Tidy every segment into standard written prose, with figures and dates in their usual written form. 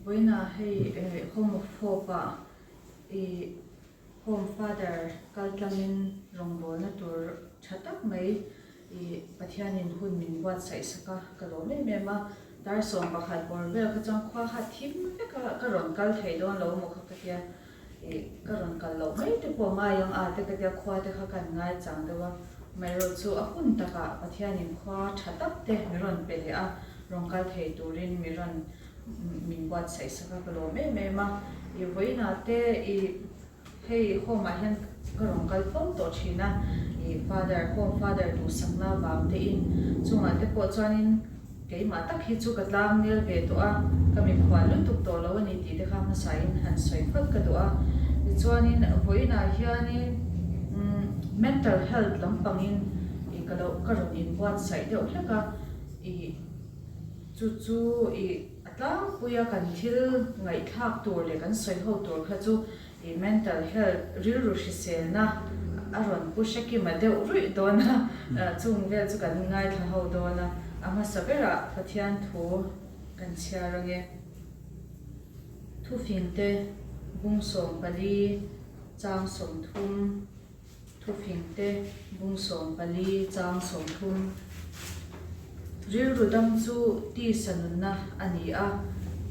Vawiinah hei Home of Hope ah i Home Father kaltlangin rawngbawlna tur tha tak mai i Pathianin hun min buatsaih sak a, ka lawm em em a. Dar 11 bawr vel kha chuan khua kha thim vek a, ka rawn kal thei dawn lo maw kha ka tia. Ih, ka rawn kal loh mai te pawh ngai ang a te ka tia khua te kha kan ngai chang deuh a, amaherawh chu a hun takah Pathianin khua tha tak te mi rawn pe leh a, rawn kal thei turin mi rawn min buatsaih sak a, ka lawm em em a. Ih, vawiinah te ih hei home ah hian ka rawn kal fo tawh thin a, ih father, home father duhsakna vang te in chungah te pawh chuanin, Keimah tak hi chu ka tlang nel ve tawh a, ka mikhual lutuk tawh lo a ni tih te kha hmasain han sawi phawt ka duh a. Tichuanin vawiinah hianin mental health lampangin ih ka lo ka rawn inbuatsaih deuh hlek a, ih chu chu ih a tlangpuia kan thil ngaihthlak tur leh kan sawi ho tur kha chu I mental health, rilru hriselna a rawn pu hrekima deuh ruih dawn a, chung vel chu kan ngaithla ho dawn a, a hmasa berah Pathian thu kan chhiar ange. Thufingte bung 14 chang 30. Thufingte bung 14 chang 30. Rilru dam chu tisa nunna a ni a,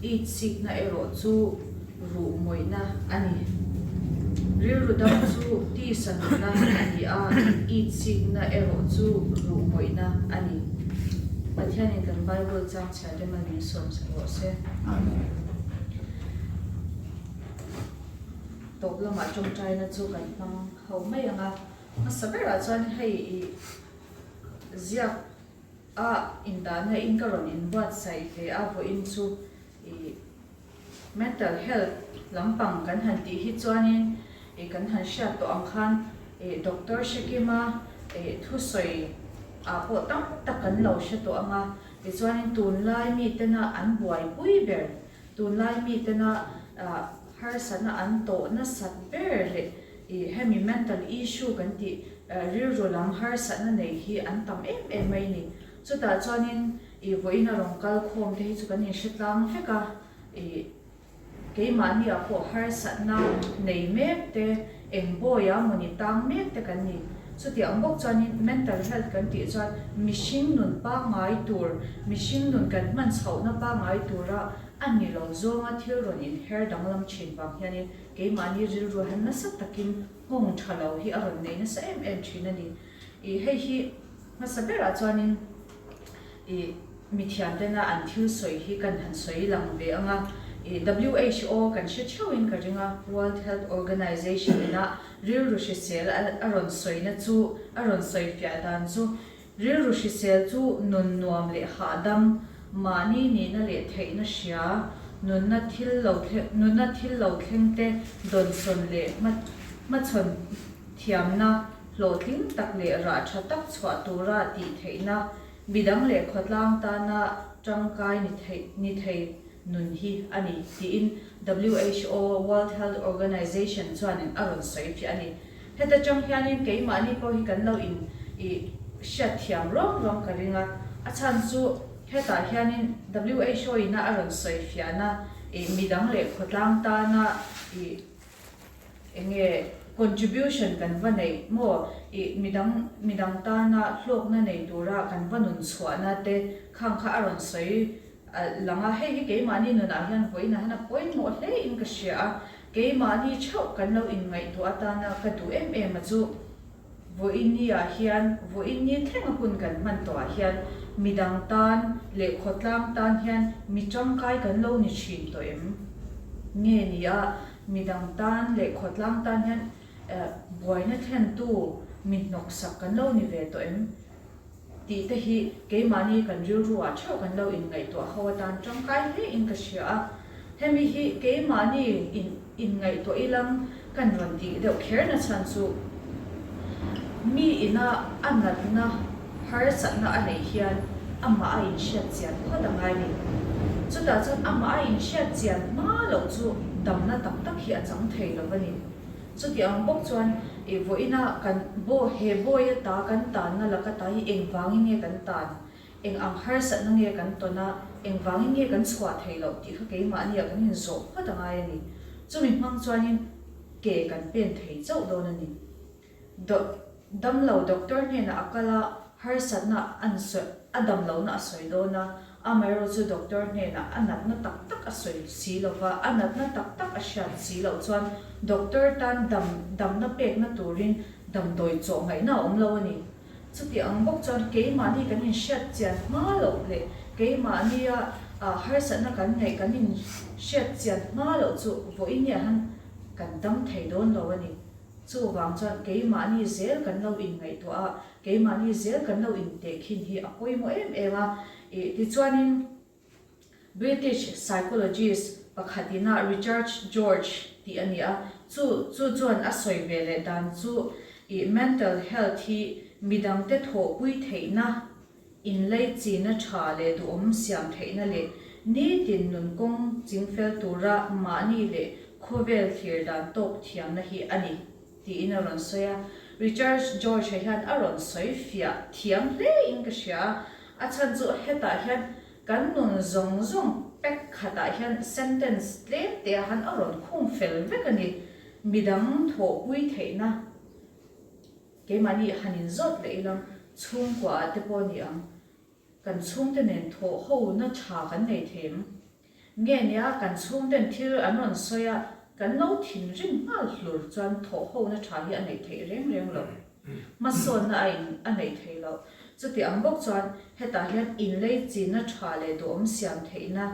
itsikna erawh chu ruh mawihna a ni. Rilru dam chu tisa nunna a ni a, itsikna erawh chu ruh mawihna a ni. Pathianin kan Bible chang chhiar te mal min sawm sak rawh se. Amen. Tawp lamah tawngtaina chu kan hmang ho mai ang a, hmasa berah chuan hei i ziak a indahna in ka rawn inbuatsaih ve a, vawiin chu i mental health lampang kan han tih hi chuanin i kan han hriat tawh ang khan i Doctor Hrekima i thusawi ah pawh tam tak kan lo hre tawh ang a, tichuanin tunlai mitena an buaipui ber Tunlai mitena harsatna an tawh nasat ber leh ih hemi mental issue kan tih rilru lam harsatna nei hi an tam em em mai ni. Chutah chuanin ih vawiin a rawn kal khawm te hi chu kan inhre tlang vek a, ih keimahni ah pawh harsatna nei mek te, eng bawi a mawni tang mek te kan ni. Chutiang bawk chuanin mental health kan tih chuan mihring nun pangngai tur, mihring nun kan hman chhohna pangngai tura a ni lo zawnga thil rawn inher danglam thin vang hianin keimahni rilru han nasa takin nghawng tha lo hi a rawn nei nasa em em thin a ni. Ih hei hi hmasa berah chuanin ih mithiam tena an thil sawi hi kan han sawi lang ve ang a, ih WHO kan hre theuhin ka ring a, World Health Organization ina rilru hrisel a rawn sawina chu a rawn sawi fiah dan chu rilru hrisel chu nun nuam leh hahdam, mahni nihna leh theihna hria, nunna thil lo nunna thil lo thleng te dawnsawn leh hmachhawn thiamna hlawhtling tak leh rah tha tak chhuah tura tih theihna Midang leh khawtlang tana tangkai ni theih ni thei nun hi a ni, tiin who, World Health Organization, chuanin a rawn sawi fiah a ni. Heta tang hianin keimahni pawh hi kan lo in i hriat thiam ruang ruang ka ring a, a chhan chu hetah hianin who ina a rawn sawi fiahna i midang leh khawtlang tana i Enge contribution kan va neih maw? Ih midang midang tana hlawkna nei tura kan va nun chhuahna te khang kha a rawn sawi lang a, hei hi keimahni nunah hian vawiinah hian a pawimawh hle in ka hria a, keimahni theuh kan lo inngaihtuah atana ka duh em em a chu. Vawiinni-ah hian, vawiinni thlenga hun kan hman tawhah hian midang tan leh khawtlang tan hian mi tangkai kan lo ni thin tawh em? Nge ni a, midang tan leh khawtlang tan hian buaina thlentu mi hnawksak kan lo ni ve tawh em? Tih te hi keimahni kan rilru ah theuh kan lo inngaihtuah ho atan tangkai hle in ka hria a. Hemi hi keimahni in inngaihtuah ilang kan rawn tih deuh kher na chhan chu mi ina a natna harsatna a neih hian amah a inhriat chian phawt a ngai ni. Chutah chuan amah a inhriat chian hma loh chu damna tak tak hi a chang thei lo a ni. Chuti ang bawk chuan i vawiina kan baw he bawi ata kan tanna laka ta hi engvangin nge kan tan? Eng ang harsatna nge kan tawn a, engvangin nge kan chhuah theih loh tih kha keimahniah kan inzawh phawt a ngai a ni. Chumi hmang chuanin ke kan pen thei chauh dawn a ni. Damlo doctor hnenah a kal a, harsatna an sawi, a damlohna a sawi dawn a, amaherawh chu doctor hnenah a natna tak tak a sawi si lo va, a natna tak tak a hriat si loh chuan doctor tan dam damna pekna turin damdawi chawh ngaihna a awm lo a ni. Chuti ang bawk chuan keimahni kan inhriat chian hma loh leh keimahnia harsatna kan neih kan inhriat chian hma loh chu vawiin hian kan dam thei dawn lo a ni. Chuvang chuan keimahni zel kan lo inngaihtuah a, keimahni zel kan lo intehkhin hi a pawimawh em em a. Tichuanin British psychologist pakhatina Richard George tih a ni a, chu chu chuan a sawi ve leh dan chu ih mental health hi midangte thawhpui theihna, inleichina tha leh duhawm siam theihna leh nitin nun kawng chingfel tura mahni leh khawvel thlir dan tawk thiamna hi a ni tiin a rawn sawi a. Richard George-a hian a rawn sawi fiah thiam hle in ka hria a, a chhan chu hetah hian Kan nun zawng zawng pack khatah hian sentence tlem te ah han a rawn khung fel vek a ni. Midang thawhpui theihna keimahni han inzawt leh ilang chhungkua ah te pawh a ni ang. Kan chhungte nen thawh ho na tha kan nei thei em? Nge nia kan chhungten thil an rawn sawi a, kan lo thinrim nghal hlur chuan thawh ho na tha hi a neih theih reng reng loh. Hmasawnna a in a neih theih loh. Chuti ang bawk chuan hetah hian inlei china tha leh duhawm siam theihna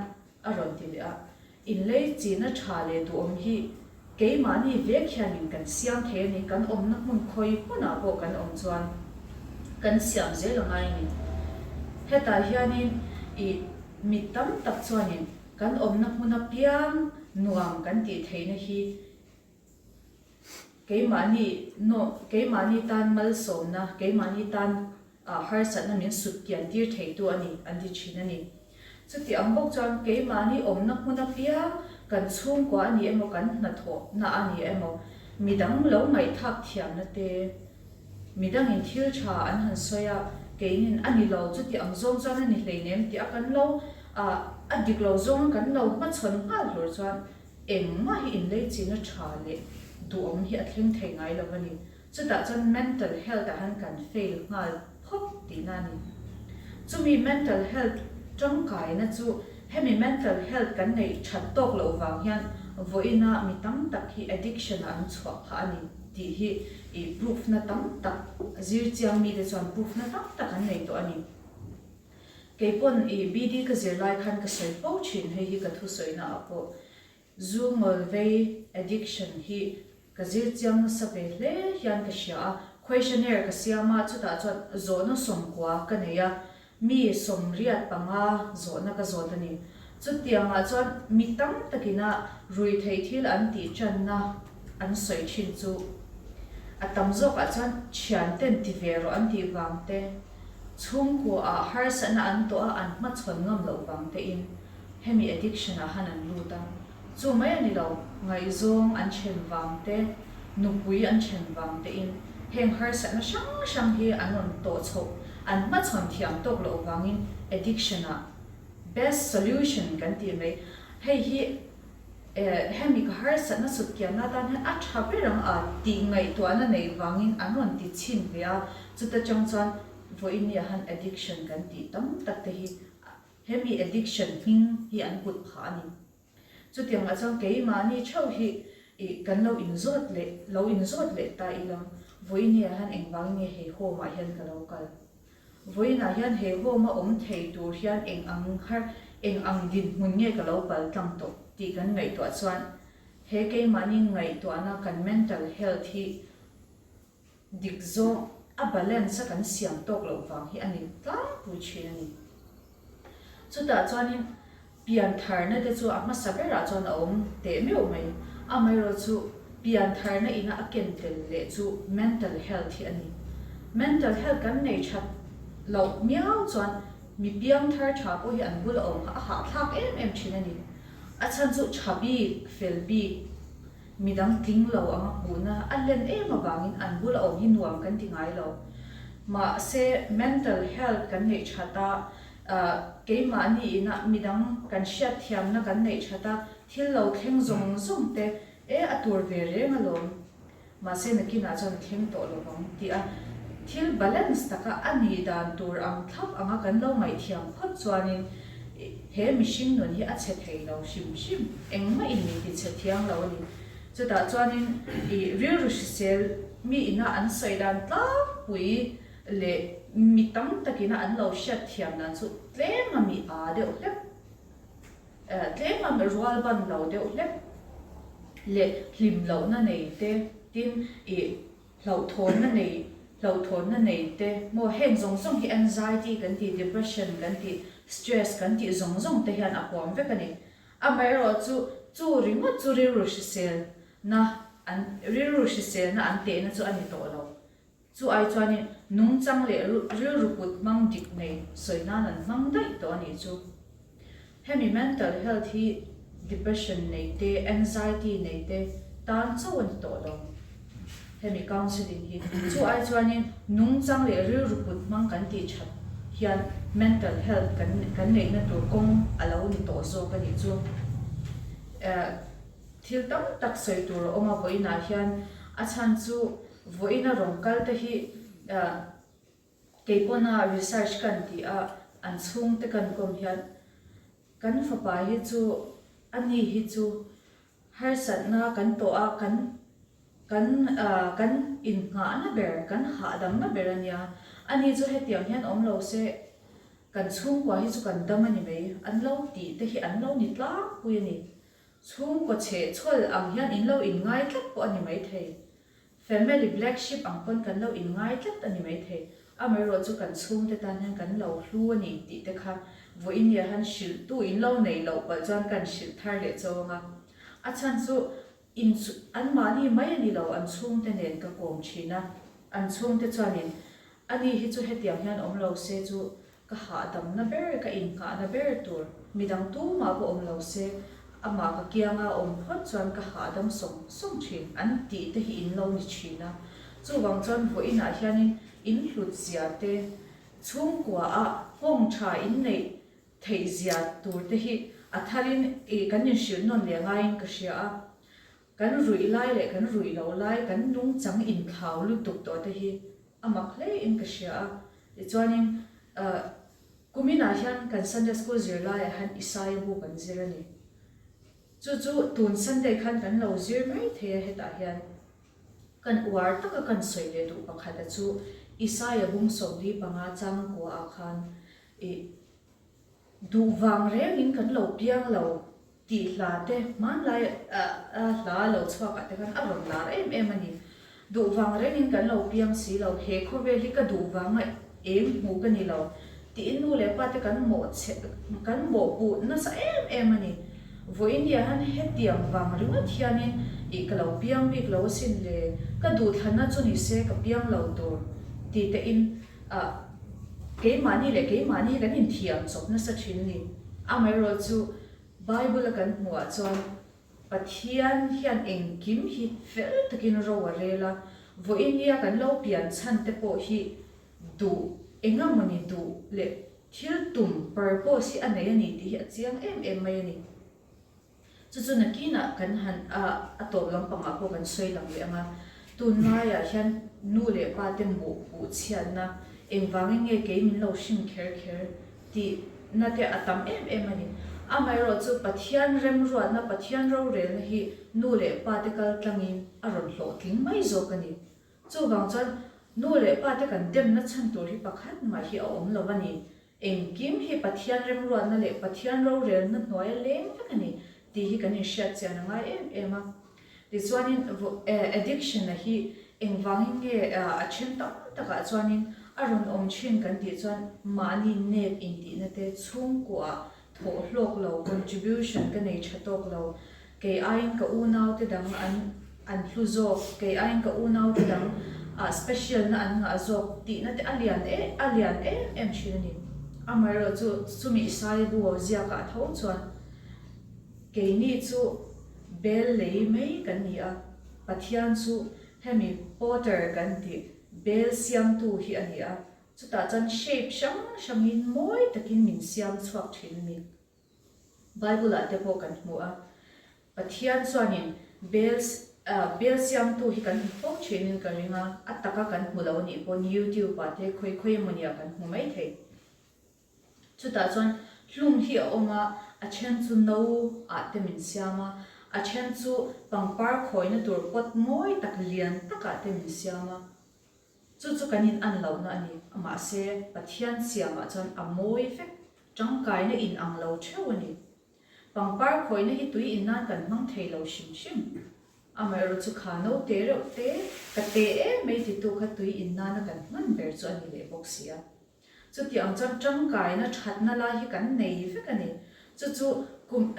a rawn ti leh a. Inlei china tha leh duhawm hi keimahni vek hianin kan siam thei a ni. Kan awmna hmun khawi hmunah pawh kan awm chuan kan siam zel a ngai a ni. Hetah hianin ih mi tam tak chuanin kan awmna hmun apiang nuam kan tih theihna hi Keimahni no, keimahni tan malsawmna, keimahni tan ah harsatna min sut kian tir theitu a ni, an ti thin a ni. Chuti ang bawk chuan keimahni awmna hmun apiang kan chhungkua a ni emaw kan hnathawhna a ni emaw midang lo ngaihthak thiamna te, midangin thil tha an han sawi a, keinin a ni lo, chuti ang zawng chuan a ni hleinem tih a kan lo ah a dik lo zawng kan lo hmachhawn nghal hlur chuan Engmah hi inleichina tha leh duhawm hi a thleng thei ngai lo a ni. Chutah chuan mental health ah han kan fail nghal phawt tihna a ni. Chumi mental health tangkaina chu hemi mental health kan neih that tawk loh vang hian vawiina mi tam tak hi addiction ah an chhuah phah a ni tih hi ih proof na tam tak zir chiang mite chuan proof na tam tak an nei tawh a ni. Kei pawn i BD ka zir lai khan ka sawi fo thin, hei hi ka thusawina ah pawh zu ngawl vei addiction hi ka zir chiang nasa ve hle hian ka hria a, questionnaire ka siam a, chutah chuan zawhna sawmkua ka nei a, mi 85 zawhna ka zawt a ni. Chutiang ah chuan mi tam takin a ruihtheih thil an tih tanna an sawi thin chu a tam zawk ah chuan thian ten ti ve rawh an tih vang te, Chhungkua ah harsatna an tawh a an hmachhawn ngam loh vang te in hemi addiction ah han an lut a, chu mai a ni lo, ngaihzawng an then vang te, nupui an then vang te in heng harsatna hrang hrang hi an rawn tawh chhoh an hmachhawn thiam tawk loh vang in addiction ah best solution kan tih mai hei hi Hemi ka harsatna sutkianna atan hian a tha ber ang a tih ngaihtuahna neih vangin an rawn ti chhin ve a, chuta chang chuan vawinia han addiction kan tih tam tak te hi hemi addiction hming hi an put phah a ni. Chutiangah chuan keimahni theuh hi ih kan lo inzawt leh lo inzawt leh ta ila vawinia han engvangin nge hei home ah hian ka lo kal? Vawiinah hian he home a awm thei tur hian eng ang har, eng ang dinhmun nge ka lo pal tlang tawh tih kan ngaihtuah chuan he keimahni ngaihtuahna kan mental health hi dik zawng a balance a kan siam tawk loh vang hi a ni tlangpui thin a ni. Chutah chuanin Pian tharna te chu a hmasa berah chuan a awm teh meuh mai. Amaherawhchu, pian tharna ina a ken tel leh chu mental health hi a ni. Mental health kan nei that loh miau chuan mi piang thar tha pawh hi an bula awm kha a hahthlak em em thin a ni. A chhan chu tha bik, fel bik, midang tling lo anga hmuhna a len em avangin an bula awm hi nuam kan ti ngai lo. Mahse mental health kan neih that a, keimahni ina midang kan hriatthiamna kan neih that a, thil lo thleng zawng zawng te e a tur ve reng alawm. Mahse nakinah chuan a thleng tawh lo vang tih a, thil balance taka a nih dan tur ang thlap anga kan lo ngaihthiam phawt chuanin he mihring nun hi a chhe thei lo hrim hrim, engmah in min ti chhe thiang lo a ni. Chutah chuanin i rilru hrisel mi ina an sawi dan tlangpui leh mi tam takina an lo hriat thiam dan chu tlem a mi aa deuh hlek, tlem a mi rual ban lo deuh hlek leh hlim lohna nei te tin i hlauhthawnna nei hlauhthawnna nei te maw heng zawng zawng hi anxiety kan tih, depression kan tih, stress kan tih zawng zawng te hian a huam vek a ni. Amaherawhchu, chu ringawt chu rilru hriselna an rilru hriselna an tehna chu a ni tawh lo. Chu ai chuanin nungchang leh rilru kut hmang dik nei sawi nan an hmang daih tawh a nih chu. Hemi mental health hi depression nei te, anxiety nei te tan chauh a ni tawh lo. Hemi counselling hi chu ai chuanin nungchang leh rilru kut hmang kan tih that hian mental health kan kan neihna tur kawng a lo ni tawh zawk a nih chu. Thil tam tak sawi tur a awm a vawiinah hian a chhan chu vawiina rawn kal te hi kei pawna research kan tih a an chhungte kan kawm hian kan fapa hi chu a ni hi chu Harsatna kan tawh a, kan kan kan innghahna ber, kan hahdamna ber a nia. Ani chu hetiang hian awm lo se, kan chhungkua hi chu kan dam a ni mai, an lo tih te hi an lo ni tlangpui a ni. Chhungkaw chhehchhawl ang hian in lo inngai tlat pawh a ni maithei. Family black sheep ang pawn kan lo inngai tlat a ni maithei. Amaherawh chu kan chhungte tan hian kan lo hlu a ni tih te kha vawiin nia han hrilhtu in lo nei loh palh chuan kan hrilh thar leh cho ang a. A chhan chu in anmahni mai a ni lo, an chhungte nen ka kawm thin a. An chhungte chuanin ani hi chu hetiang hian awm lo se chu Ka hahdamna ber, ka innghahna ber tur midang tumah pawh awm lo se, amah ka kianga awm phawt chuan ka hahdam sawng sawng thin an tih te hi in lo ni thin a. Chuvang chuan vawiinah hianin in hlut zia te, chhungkua ah nghawng tha in neih theih zia tur te hi a tharin i kan inhrilh nawn leh ngaiin ka hria a. Kan ruih lai leh kan ruih loh lai kan nungchang inthlau lutuk tawh te hi a mak hle in ka hria a. Tichuanin kuminah hian kan Sunday School zirlaiah hian Isaia bu kan zir a ni. Chu chu tun Sunday khan kan lo zir mai thei a hetah hian kan uar taka kan sawi leh duh pakhata chu Isaia bung 45 changkua ah khan ih Duh vang rengin kan lo piang lo tih hla te hmanlai a hla lo chhuak ah te khan a rawn lar em em a ni. Duh vang rengin kan lo piang si lo, he khawvel hi ka duh vanga eng hmu ka ni lo tiin nu leh pa te kan mawh chhe kan mawhpuh nasa em em a ni. Vawiin hian hetiang vang ringawt hianin ih ka lo piang bik lo asin le, ka duhthlanna chu ni se ka piang lo tur ti te in Ah, keimahni leh keimahni hi kan inthiam chawp nasa thin a ni. Amaherawh chu Bible a kan hmuhah chuan Pathian hian engkim hi fel takin ro a rel a, vawinia kan lo pian chhan te pawh hi duh eng emawni duh leh thil tum, purpose, hi a nei a ni tih hi a chiang em em mai a ni. Chu chu nakinah kan han a a tawp lampangah pawh kan sawi lang leh ang a, tunlaiah hian nu leh pa te mawh puh chhiatna engvangin nge kei min lo hrim kher kher tih na te a tam em em a ni. Amaherawh chu Pathian remruatna, Pathian rorelna hi nu leh pa te kal tlangin a rawn hlawhtling mai zawk a ni. Chuvang chuan nu leh pa te kan demna chhan tur hi pakhat mah hi a awm lo a ni. Engkim hi Pathian remruatna leh Pathian rorelna hnuaia leng vek a ni tih hi kan inhriat chian a ngai em em a. Tichuanin addiction-a hi engvangin nge a then tam takah chuanin a rawn awm thin kan tih chuan mahni nep intihna te chhungkuah thawh hlawk lo, contribution ka nei tha tawk lo, kei aiin ka unaute dang an an hlu zawk, kei aiin ka unaute dang ah special na an ngah zawk tihna te a lian em a lian em em thin a ni. Amaherawh chu chumi Isaia bu ho ziakah a tho chuan keini chu bel lei mai kan ni a, Pathian chu hemi potter kan tih. Bel siamtu hi a ni a, chutah chuan shape hrang hrangin mawi takin min siam chhuak thin a ni. Bible-ah te pawh kan hmu a, Pathian chuanin bel bel siamtu hi kan hmu fo thinin ka ring a, a taka kan hmu lo anih pawn YouTube-ah te khawi khawi emawniah kan hmu mai thei. Chutah chuan hlum hi a awm a, a then chu no ah te min siam a, a then chu pangpar khawina tur pot mawi tak lian takah te min siam a. Chu chu kan in an lohna a ni. Mahse, Pathian siamah chuan a mawi vek, tangkaina in ang lo theuh a ni. Pangpar khawina hi tui in nan kan hmang thei lo hrim hrim. Amaherawhchu chu kha no te reuh te, ka te em mai titu kha tui in nana kan hman ber chu a ni leh bawk si a. Chuti ang chuan tangkaina thatna lai hi kan nei vek a ni. Chu chu kum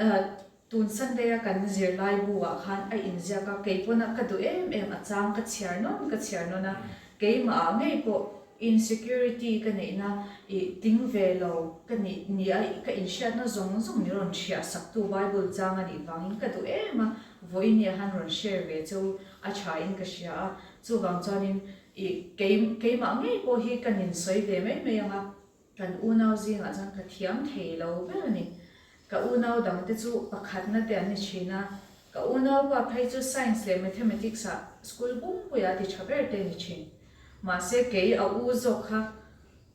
tun Sunday a kan zirlai bu ah khan a inziak a, kei pawn a ka duh em em a chang ka chhiar nawn ka chhiar nawn a, keimah ah ngei pawh insecurity ka neihna i tling ve lo ka nih ni a ka inhriatna zawng zawng min rawn hriah sak tu Bible chang a nih vangin ka duh em a, vawiin ah han rawn share ve cheu a tha in ka hria a, chuvang chuanin I kei keimah ngei pawh hi ka nin sawi ve mai mai ang a, kan unau zingah chuan ka thiam thei lo ber a ni. Ka unau dangte chu pakhatna te an ni thin a, ka unaupa phei chu Science leh Mathematics ah school pumpuia ti tha ber te a ni thin. Mahse kei a u zawk kha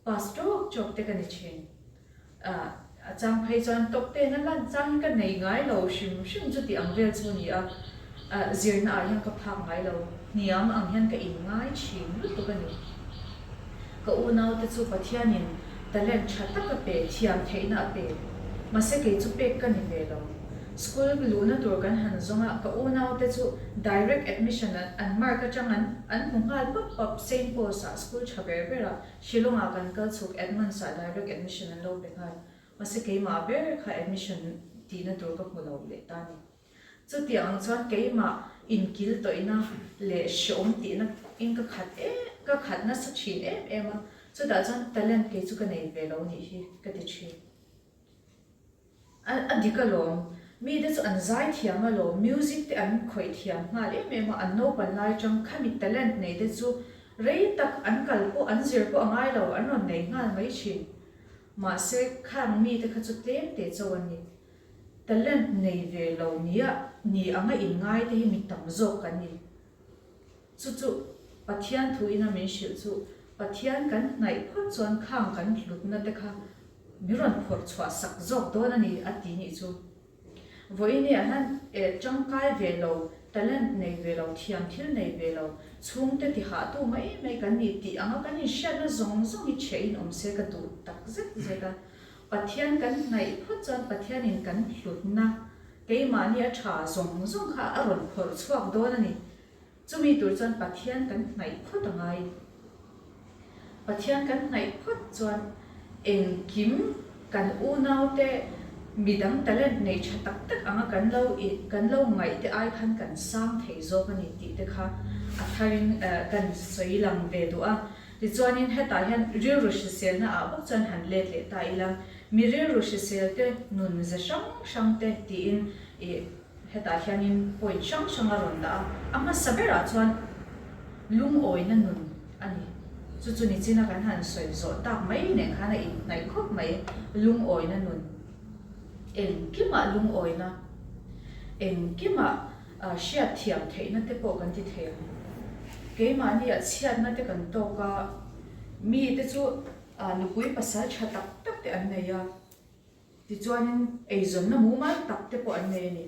Pass chawk chawk te ka ni thin. Ah, a chang phei chuan top ten a lan chang hi ka nei ngai lo hrim hrim chu tih ang vel chu a ni a. Ah, zirna ah hian ka phak ngai lo, hniam ang hian ka in ngai thin lutuk a ni. Ka unau te chu Pathianin talent tha tak a pe, thiam theihna a pe. Mahse kei chu pek ka ni ve lo. School luhna tur kan han zawng a, ka unau te chu direct admission an mark atang an an hmu nghal pap pap Saint Paul's ah school tha ber ber ah Shillong ah kan kal chhuk Edmunds ah direct admission an lo pe nghal. Mahse keimah ber kha admission tihna tur ka hmu lo leh ta ni. Chutiang ang chuan keimah inkil tawihna leh hreawm tihna in ka khat em ka khat nasa thin em em a, chutah chuan talent kei chu ka nei ve lo nih hi ka ti thin. A dik alawm. Mite chu an zai thiam alawm, music te an khawih thiam nghal em em a, an naupan lai atang khami talent nei te chu rei tak an kal pawh an zir pawh a ngai lo, an rawn nei nghal mai thin. Mahse khang mite kha chu tlem te cho an ni. Talent nei ve lo nia ni anga inngai te hi mi tam zawk kan ni. Chu chu Pathian thu ina min hrilh chu Pathian kan hnaih phawt chuan khang kan hlutna te kha min rawn phawrh chhuah sak zawk dawn a ni a ti nih chu. Vawiin ah hian eh tangkai ve lo, talent nei ve lo, thiam thil nei ve lo, chhungte ti hahtu mai mai kan ni tih anga kan inhriatna zawng zawng hi chhe in awm se ka duh tak zet zet a. Pathian kan hnaih phawt chuan Pathianin kan hlutna keimahni a tha zawng zawng kha a rawn phawrh chhuak dawn a ni. Chumi tur chuan Pathian kan hnaih phawt a ngai. Pathian kan hnaih phawt chuan engkim kan unaute midang talent nei tha tak tak anga kan lo kan lo ngaih te ai khan kan sang thei zawk a ni tih te kha a tharin kan sawi lang ve duh a. Tichuanin hetah hian rilru hriselna ah bawk chuan han let leh ta ila, mi rilru hrisel te nun ze hrang hrang te tiin ih Hetah hianin point hrang hrang a rawn dah a, a hmasa berah chuan lungawina nun a ni. Chu chu nichina kan han sawi zawh tak mai nen khan a inhnaih khawp mai, lungawina nun. Engkimah lungawina, engkimah hriatthiam theihna te pawh kan ti thei ang. Keimahnia chhiatna te kan tawk a, mite chu nupui pasal tha tak tak te an nei a. Tichuanin eizawnna mumal tak te pawh an nei a ni.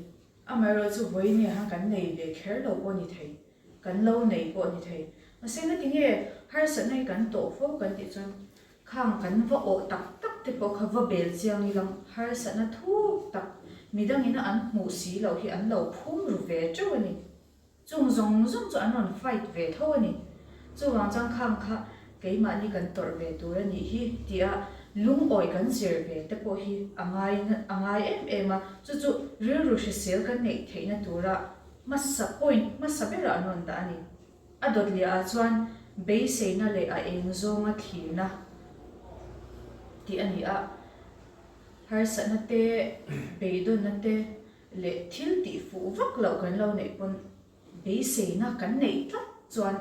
Amaherawhchu vawiin ah kan nei ve kher lo pawh a ni thei, kan lo nei pawh a ni thei. Mahse ngatinge harsatna hi kan tawh fo kan tih chuan khang kan va awh tak tak te pawh kha va bel chiang ilang harsatna thuk tak midangina an hmuh si loh hi an lo phum ru ve teuh a ni. Chung zawng zawng chu an rawn fight ve tho a ni. Chuvang chuan khang kha keimahni kan tawrh ve tur a nih hi tia lungawi kan zir ve te pawh hi a ngai a ngai em em a. Chu chu rilru hrisel kan neih theihna tura hmasa point hmasa berah an rawn dah a ni. A dawt leh ah chuan beiseina leh a eng zawnga thlirna tih a ni a. Harsatna te, beidawnna te, leh thil tih fuh vak loh kan lo neih pawn beiseina kan neih tlat chuan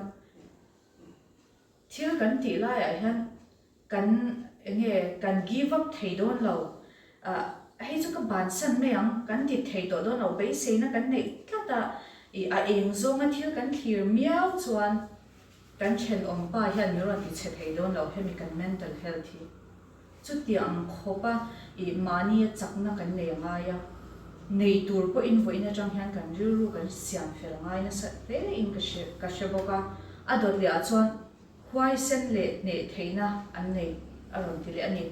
Thil kan tih laiah hian kan enge kan give up thei dawn lo, ah hei chu ka bansan mai ang kan ti thei tawh dawn lo, beiseina kan neih tlat a, ih a eng zawnga thil kan thlir miau chuan kan thenawm pa hian min rawn ti chhe thei dawn lo hemi kan mental health hi. Chutiang khawpa ih mahnia chakna kan nei a ngai a, nei tur pawhin vawiin atang hian kan rilru kan siam fel a ngai nasa hle in ka hre ka hre bawk a. A dawt leh ah chuan huaisen leh hneh theihna an nei a rawn ti leh a ni.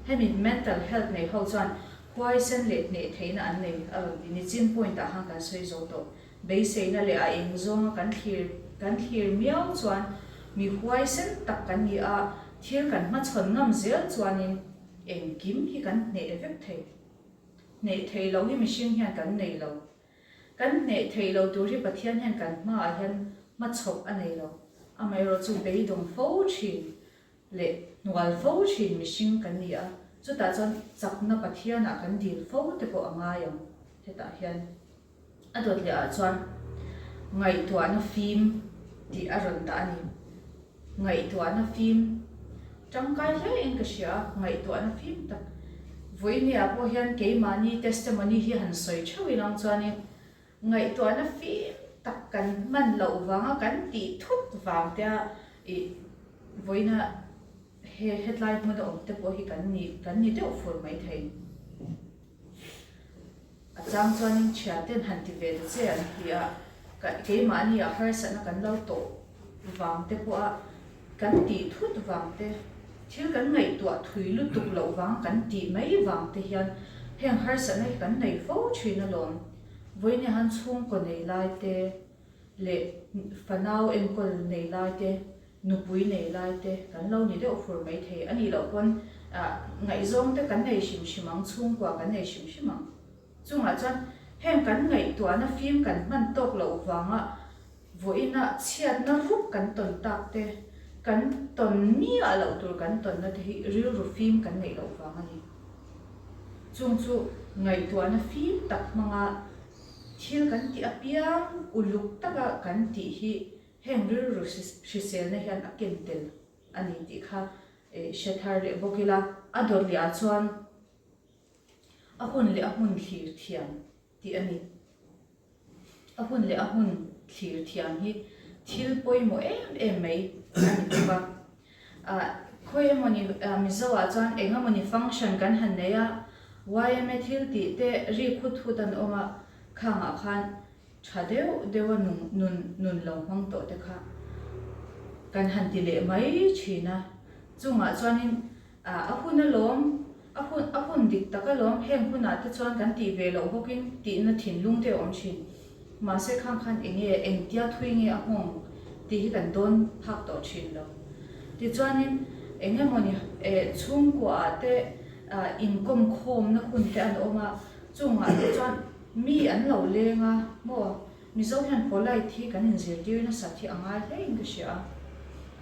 Hemi mental health nei ho chuan huaisen leh hneh theihna an nei a rawn ti. Nichin point ah khan kan sawi zo tawh. Beiseina leh a eng zawnga kan thlir kan thlir miau chuan mi huaisen tak kan ni a, thil kan hmachhawn ngam zel chuanin engkim hi kan hneh vek thei. Hneh thei lo hi mihring hian kan nei lo. Kan hneh thei lo tur hi Pathian hian kan hmaah hian hmachhawp a nei lo. Amaherawhchu beidawng fo thin leh hnual fo thin mihring kan ni a, chutah chuan chakna Pathianah kan dil fo te pawh a ngai ang hetah hian. A dawt leh ah chuan ngaihtuahna fim tih a rawn dah a ni. Ngaihtuahna fim tangkai hle in ka hria a, ngaihtuahna fim tak. Vawinia pawh hian keimahni testimony hi han sawi theuh ilang chuanin ngaihtuahna fim tak kan hman loh vanga kan tih thut vang te a ih vawiina he hetlai hmuna awm te pawh hi kan ni kan ni deuh fur maithei. A chang chuanin thianten han ti ve ta che an ti a, keimahni a harsatna kan lo tawh vang te pawh a kan tih thut vang te, thil kan ngaihtuah thui lutuk loh vang kan tih mai vang te hian heng harsatna hi kan nei fo thin alawm. Vawiin han chhungkaw nei lai te leh fanau enkawl nei lai te Nupui nei lai te kan lo ni deuh fur mai thei a nih loh pawn ngaihzawng te kan nei hrim hrim ang, chhungkua kan nei hrim hrim ang. Chungah chuan heng kan ngaihtuahna fim kan hman tawk loh vanga vawiina chhiatna rup kan tawn tak te, kan tawn miah loh tur kan tawnna te hi rilru fim kan neih loh vang a ni. Chung chu ngaihtuahna fim tak hmanga thil kan tih apiang uluk taka kan tih hi Heng rilru hriselna hian a ken tel a ni tih kha hre thar leh bawk ila, a dawt leh ah chuan a hun leh a hmun thlir thiam tih a ni. A hun leh a hmun thlir thiam hi thil pawimawh em em mai a ni bawk a. Ah, khawi emawni Mizo ah chuan eng emawni function kan han nei a, yma thil tih te rik hut hut an awm a, khangah khan Tha deuh deuha nung nun nun lo hmang tawh te kha kan han ti leh mai thin a, chungah chuanin ah a hun alawm, a hun a hun dik tak alawm heng hunah te chuan kan tih ve loh bawkin tihna thinlung te a awm thin. Mahse khang khan eng nge engtia thui nge a nghawng tih hi kan dawn phak tawh thin lo. Tichuanin eng emawni eh chhungkuaah te ah inkawm khawmna hun te an awm a, chungah te chuan Mi an lo leng a, maw? Mizo hian polite hi kan inzirtir nasat hi a ngai hle in ka hria a.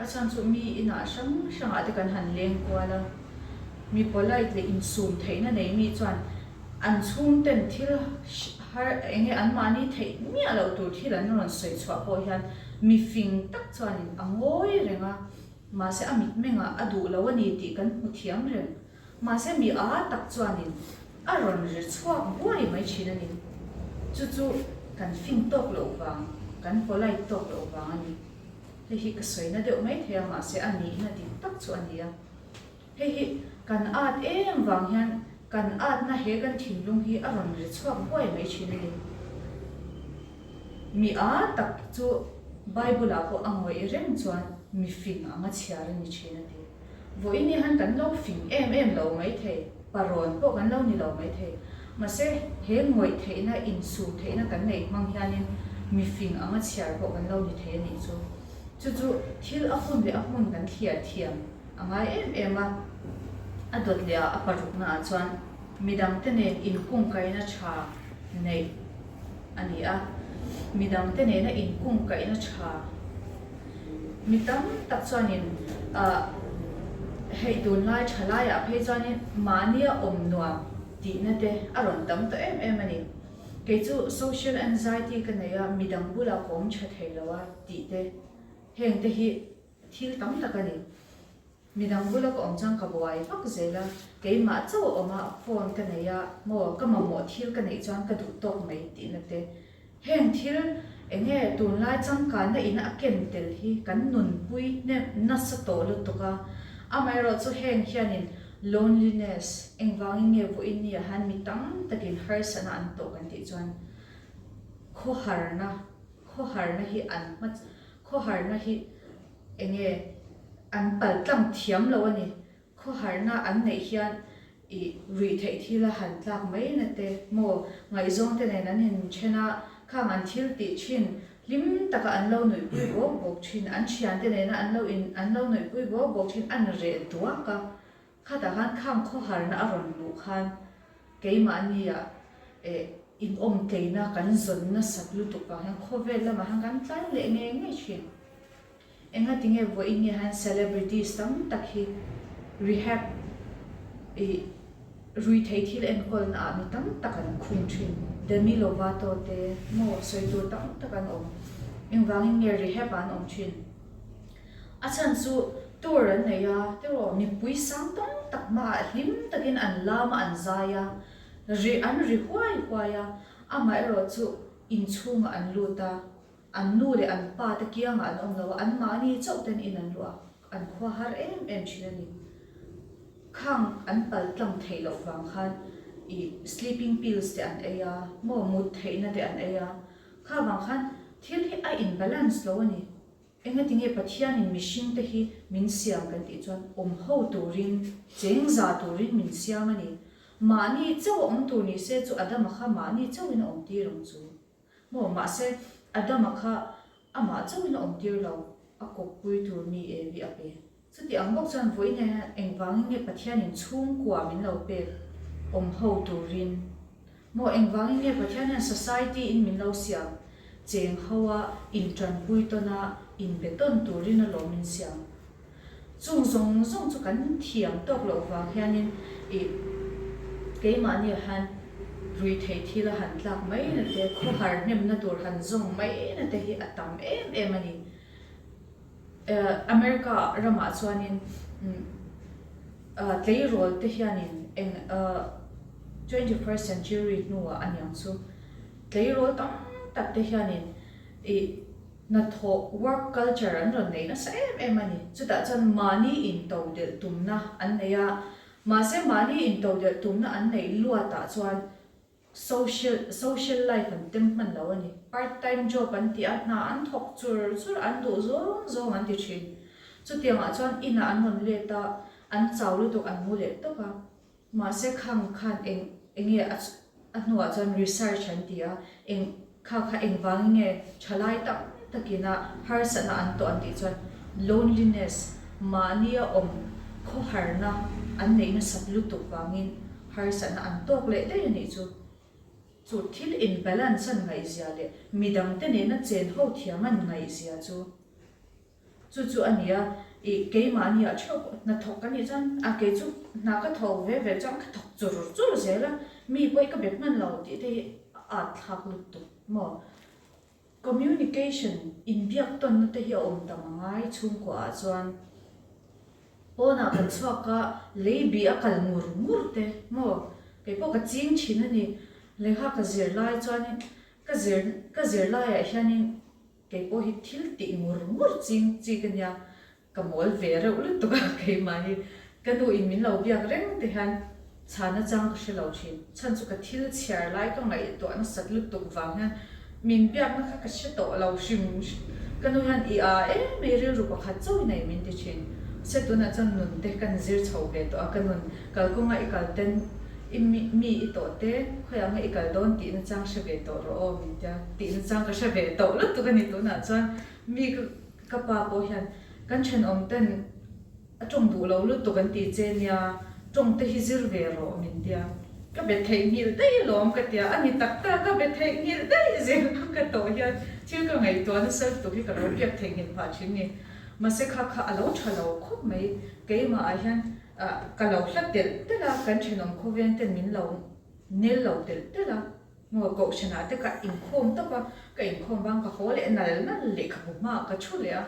A chhan chu mi inah hrang hrangah te kan han leng kual a. Mi polite leh insum theihna nei mi chuan an chhungten thil har eng nge anmahni theih miah loh tur thil an rawn sawi chhuah pawh hian mi fing tak chuanin a ngawi reng a, mahse a mitmengah a duh lo a ni tih kan hmu thiam reng. Mahse mi a tak chuanin a rawn ri chhuak buai mai thin a ni. Chu chu kan fin tawk loh vang, kan polite tawk loh vang a ni. Hei hi ka sawina deuh mai thei a, mahse a nihna dik tak chu a ni a. Hei hi kan at em vang hian kan atna he kan thinlung hi a rawn ri chhuak buai mai thin a ni. Mi a tak chu Bible-ah pawh a ngawih reng chuan mi fing anga chhiar a ni thin a ti. Vawiin hi han kan lo fing em em lo maithei, parawn pawh kan lo ni lo maithei. Mahse, he ngawih theihna, insum theihna kan neih hmang hianin mi fing anga chhiar pawh kan lo ni thei a nih chu. Chu chu thil a hun leh a hmun kan thliar thiam a ngai em em a. A dawt leh ah a parukna ah chuan midangte nen inkungkaihna tha neih a ni a. Midangte nena inkungkaihna tha. Mi tam tak chuanin ah hei tunlai tha laiah phei chuanin mahnia awm nuam tihna te a rawn tam tawh em em a ni. Kei chu social anxiety ka nei a, midang bulah ka awm tha thei lo a tih te heng te hi. thil tam tak a ni. Midang bula ka awm chuan ka buai vak zel a, keimah chauh a awm a, phone ka nei a, maw ka mamawh thil ka neih chuan ka duh tawk mai tihna te. Heng thil eng nge tunlai changkanna ina a ken tel hi kan nunpui hnem nasa tawh lutuk a, amaherawhchu heng hianin loneliness engvangin nge vawiin ni ah hian mi tam takin harsatna an tawh kan tih chuan khawharna khawharna hi an hma khawharna hi eng nge an paltlang thiam lo a ni. Khawharna an neih hian ih ruih theih thil a han tlak mai na te maw ngaihzawng te nen an inthen a, khang an thil tih thin hlim taka an lo nuihpui bawk bawk thin, an thiante nena an lo in an lo nuihpui bawk bawk thin an reh duak a, khatah khan khang khawharna a rawn luh khan keimahnia eh inawm tleina kan zawn nasat lutuk vang hian khawvel lamah hian kan tlai leh ngei ngei thin. Engati nge vawiin nge hian celebrities tam tak hi rehab ih rui theih thil enkawlna ah mi tam tak an khung thin. Demi Lovato te maw sawi tur tam tak an awm. Engvangin nge rehab ah an awm thin? A chhan chu tour an nei a, tiraw mipui sang tam tak hmaah hlim takin an lam a an zai a, ri an ri huai huai a, amaherawhchu inchhungah an lut a. An nu leh an pa te kiangah an awm lo a, an mahni chauh ten in an luah a, an khua har em em thin a ni. Khang an pal tlang theih loh vang khan ih sleeping pills te an ei a, maw mut theihna te an ei a, kha vang khan thil hi a in balance lo a ni. Engatinge Pathianin mihring te hi min siam kan tih chuan awm ho turin, cheng za turin min siam a ni. Mahni chauh a awm tur ni se chu Adama kha mahni chauhin a awm tir ang chu. Maw, mahse Adama kha amah chauhin a awm tir lo, a kawppui tur mi Evi a pe. Chuti ang bawk chuan vawiin hian engvangin nge Pathianin chhungkua min lo pek awm ho turin? Maw, engvangin nge Pathian hian society in min lo siam cheng ho a, intanpui tawn a, inbe tawn turin alawm min siam? Chung zawng zawng chu kan thiam tawk loh vang hianin ih keimahni ah hian rui theih thil a han tlak mai na te, khawhar hnemna tur han zawng mai na te hi a tam em em a ni. America ramah chuanin tleirawl te hianin eng 21st century hnuah a niang chu tleirawl tam tak te hianin ih Hnathawh, work culture, an rawn nei nasa em em a ni. Chutah chuan mahni intodelh tumna an nei a, mahse mahni intodelh tumna an neih luatah chuan social social life an tem hman lo a ni. Part time job an ti a, hna an thawk chur chur, an duh zawng zawng an ti thin. Chutiangah chuan inah an rawn let a, an chau lutuk an mu leh tawp a. Mahse khang khan eng enge a a hnuah chuan research an ti a, eng kha kha engvangin nge thalai tak takin a harsatna an tawh an tih chuan loneliness, mahnia awm khawharna an neih nasat lutuk vangin harsatna an tawk leh daih a nih chu. Chu thil in balance an ngaihzia leh midangte nena chen ho thiam an ngaihzia chu. Chu chu a ni a, ih keimahni ah theuh pawh hnathawk ka nih chuan a kei chu hna ka thawk ve ve chuan ka thawk chur chur zel a, mi pawh hi ka be hman lo tih te hi a at thlak lutuk maw. Communication inbiak tawnna te hi a awm tam a ngai chhungkua ah chuan pawnah kan chhuak a lei bih a kal ngur ngur te maw kei pawh ka ching thin a ni, lehkha ka zir lai chuanin ka zir ka zir laiah hianin Kei pawh hi thil tih ngur ngur ching chi ka nia, ka mawl ve reuh lutuk a keimah hi ka nu in min lo biak reng te hian chhana chang ka hre lo thin. Chhan chu ka thil chhiar lai ka ngaihtuah nasat lutuk vang hian min biakna kha ka hre tawh lo hrim hrim. Ka nu hian i a em mai rilru pakhat chauh i nei min ti thin. Se tunah chuan nun te kan zir chho ve tawh a, ka nun kalkawnga i kal ten I mi i tawh te, khawiah nge i kal dawn tih nachang hre ve tawh rawh aw min tia, tih nachang ka hre ve tawh lutuk a ni tunah chuan mi ka ka pa pawh hian kan thenawm ten a tawng duh lo lutuk an ti che nia, tawng te hi zir ve rawh min tia, ka be theihnghilh daih alawm ka tia, a ni tak tak ka be theihnghilh daih zel a ka tawh hian thil ka ngaihtuah nasa lutuk hi ka lo biak theihnghilh phah thin ni, mahse kha kha a lo tha lo khawp mai keimah ah hian. Ka lo hla telh telh a, kan thenawm khawveng ten min lo nel lo telh telh a, maw kohhranah te ka inkhawm tawp a, ka inkhawm vang ka haw leh nal nal lehkhabu hmaah ka thu leh a,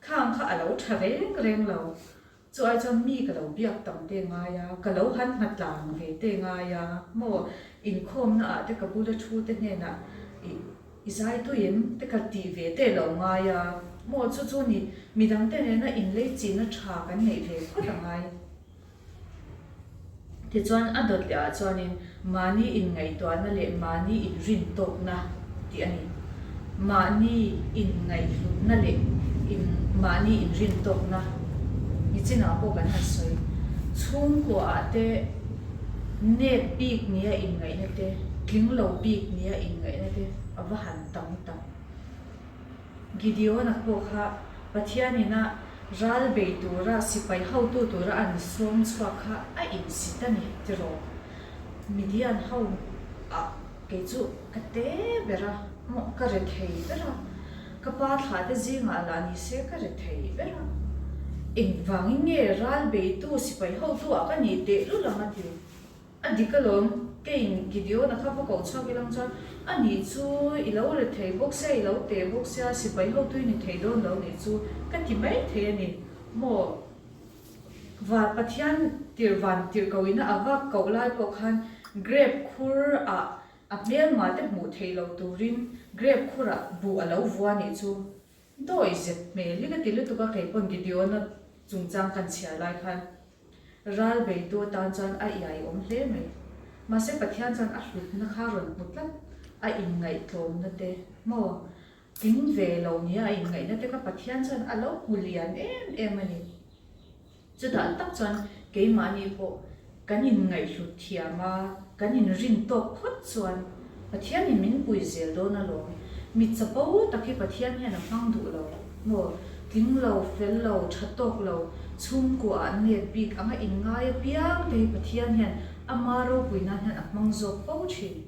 Khang kha a lo tha reng reng lo. Chu ai chuan mi ka lo biak tam te ngai a, ka lo han hmatlang ve te ngai a, maw inkhawmna ah te ka bula thu te hnenah i i zai tui em te ka tih ve te lo ngai a, maw chu chu ni midang te nena inlei chihna tha kan neih ve phawt a ngai. Tichuan a dawt leh ah chuanin mahni inngaihtuahna leh mahni inrintawkna tih a ni. Mahni inngaihhlutna leh in mahni inrintawkna nichinah pawh kan han sawi. Chhungkua ah te nep bik nia inngaihna te, tling lo bik nia inngaihna te a va han tam tak. Gideon-a pawh kha Pathianin a ral bei tura sipai hotu tura an sawm chhuak kha a insit a ni tiraw? Midian ho ah kei chu ka te ber a, maw ka re thei ber a, ka pa thlah te zingah lah ni se ka re thei ber a, engvangin nge ral beitu sipai hotu ah ka nih tehlul ang a ti. A dik alawm, keiin Gideon-a kha va koh chhuak ilang chuan, A nih chu, i lo re thei bawk sia, i lo teh bawk sia, sipai hotu i ni thei dawn lo nih chu ka ti mai thei a ni maw? Van Pathian tirh van tirh ko ina a va koh lai pawh khan grape khur ah a hmelma te hmuh theih loh turin grape khur ah buh a lo vua nih chu. Dawi zet hmel hi ka ti lutuk a, kei pawn Gideon-a chungchang kan chhiar lai khan ral beitu atan chuan a iai awm hle mai. Mahse Pathian chuan a hlutna kha rawn hmu tlat, a inngaihtlawmna te maw tling ve lo nia a inngaihna te kha Pathian chuan a lo hmu lian em em a ni. Chutah tak chuan keimahni pawh kan inngaihhlut thiam a, kan inrin tawk phawt chuan Pathianin min pui zel dawn alawm. Mi chapo tak hi Pathian hian a hmang duh lo maw? Tling lo, fel lo, tha tawk lo, chhungkua ah nep bik anga inngai apiang te hi Pathian hian ama ropui nan hian a hmang zawk fo thin.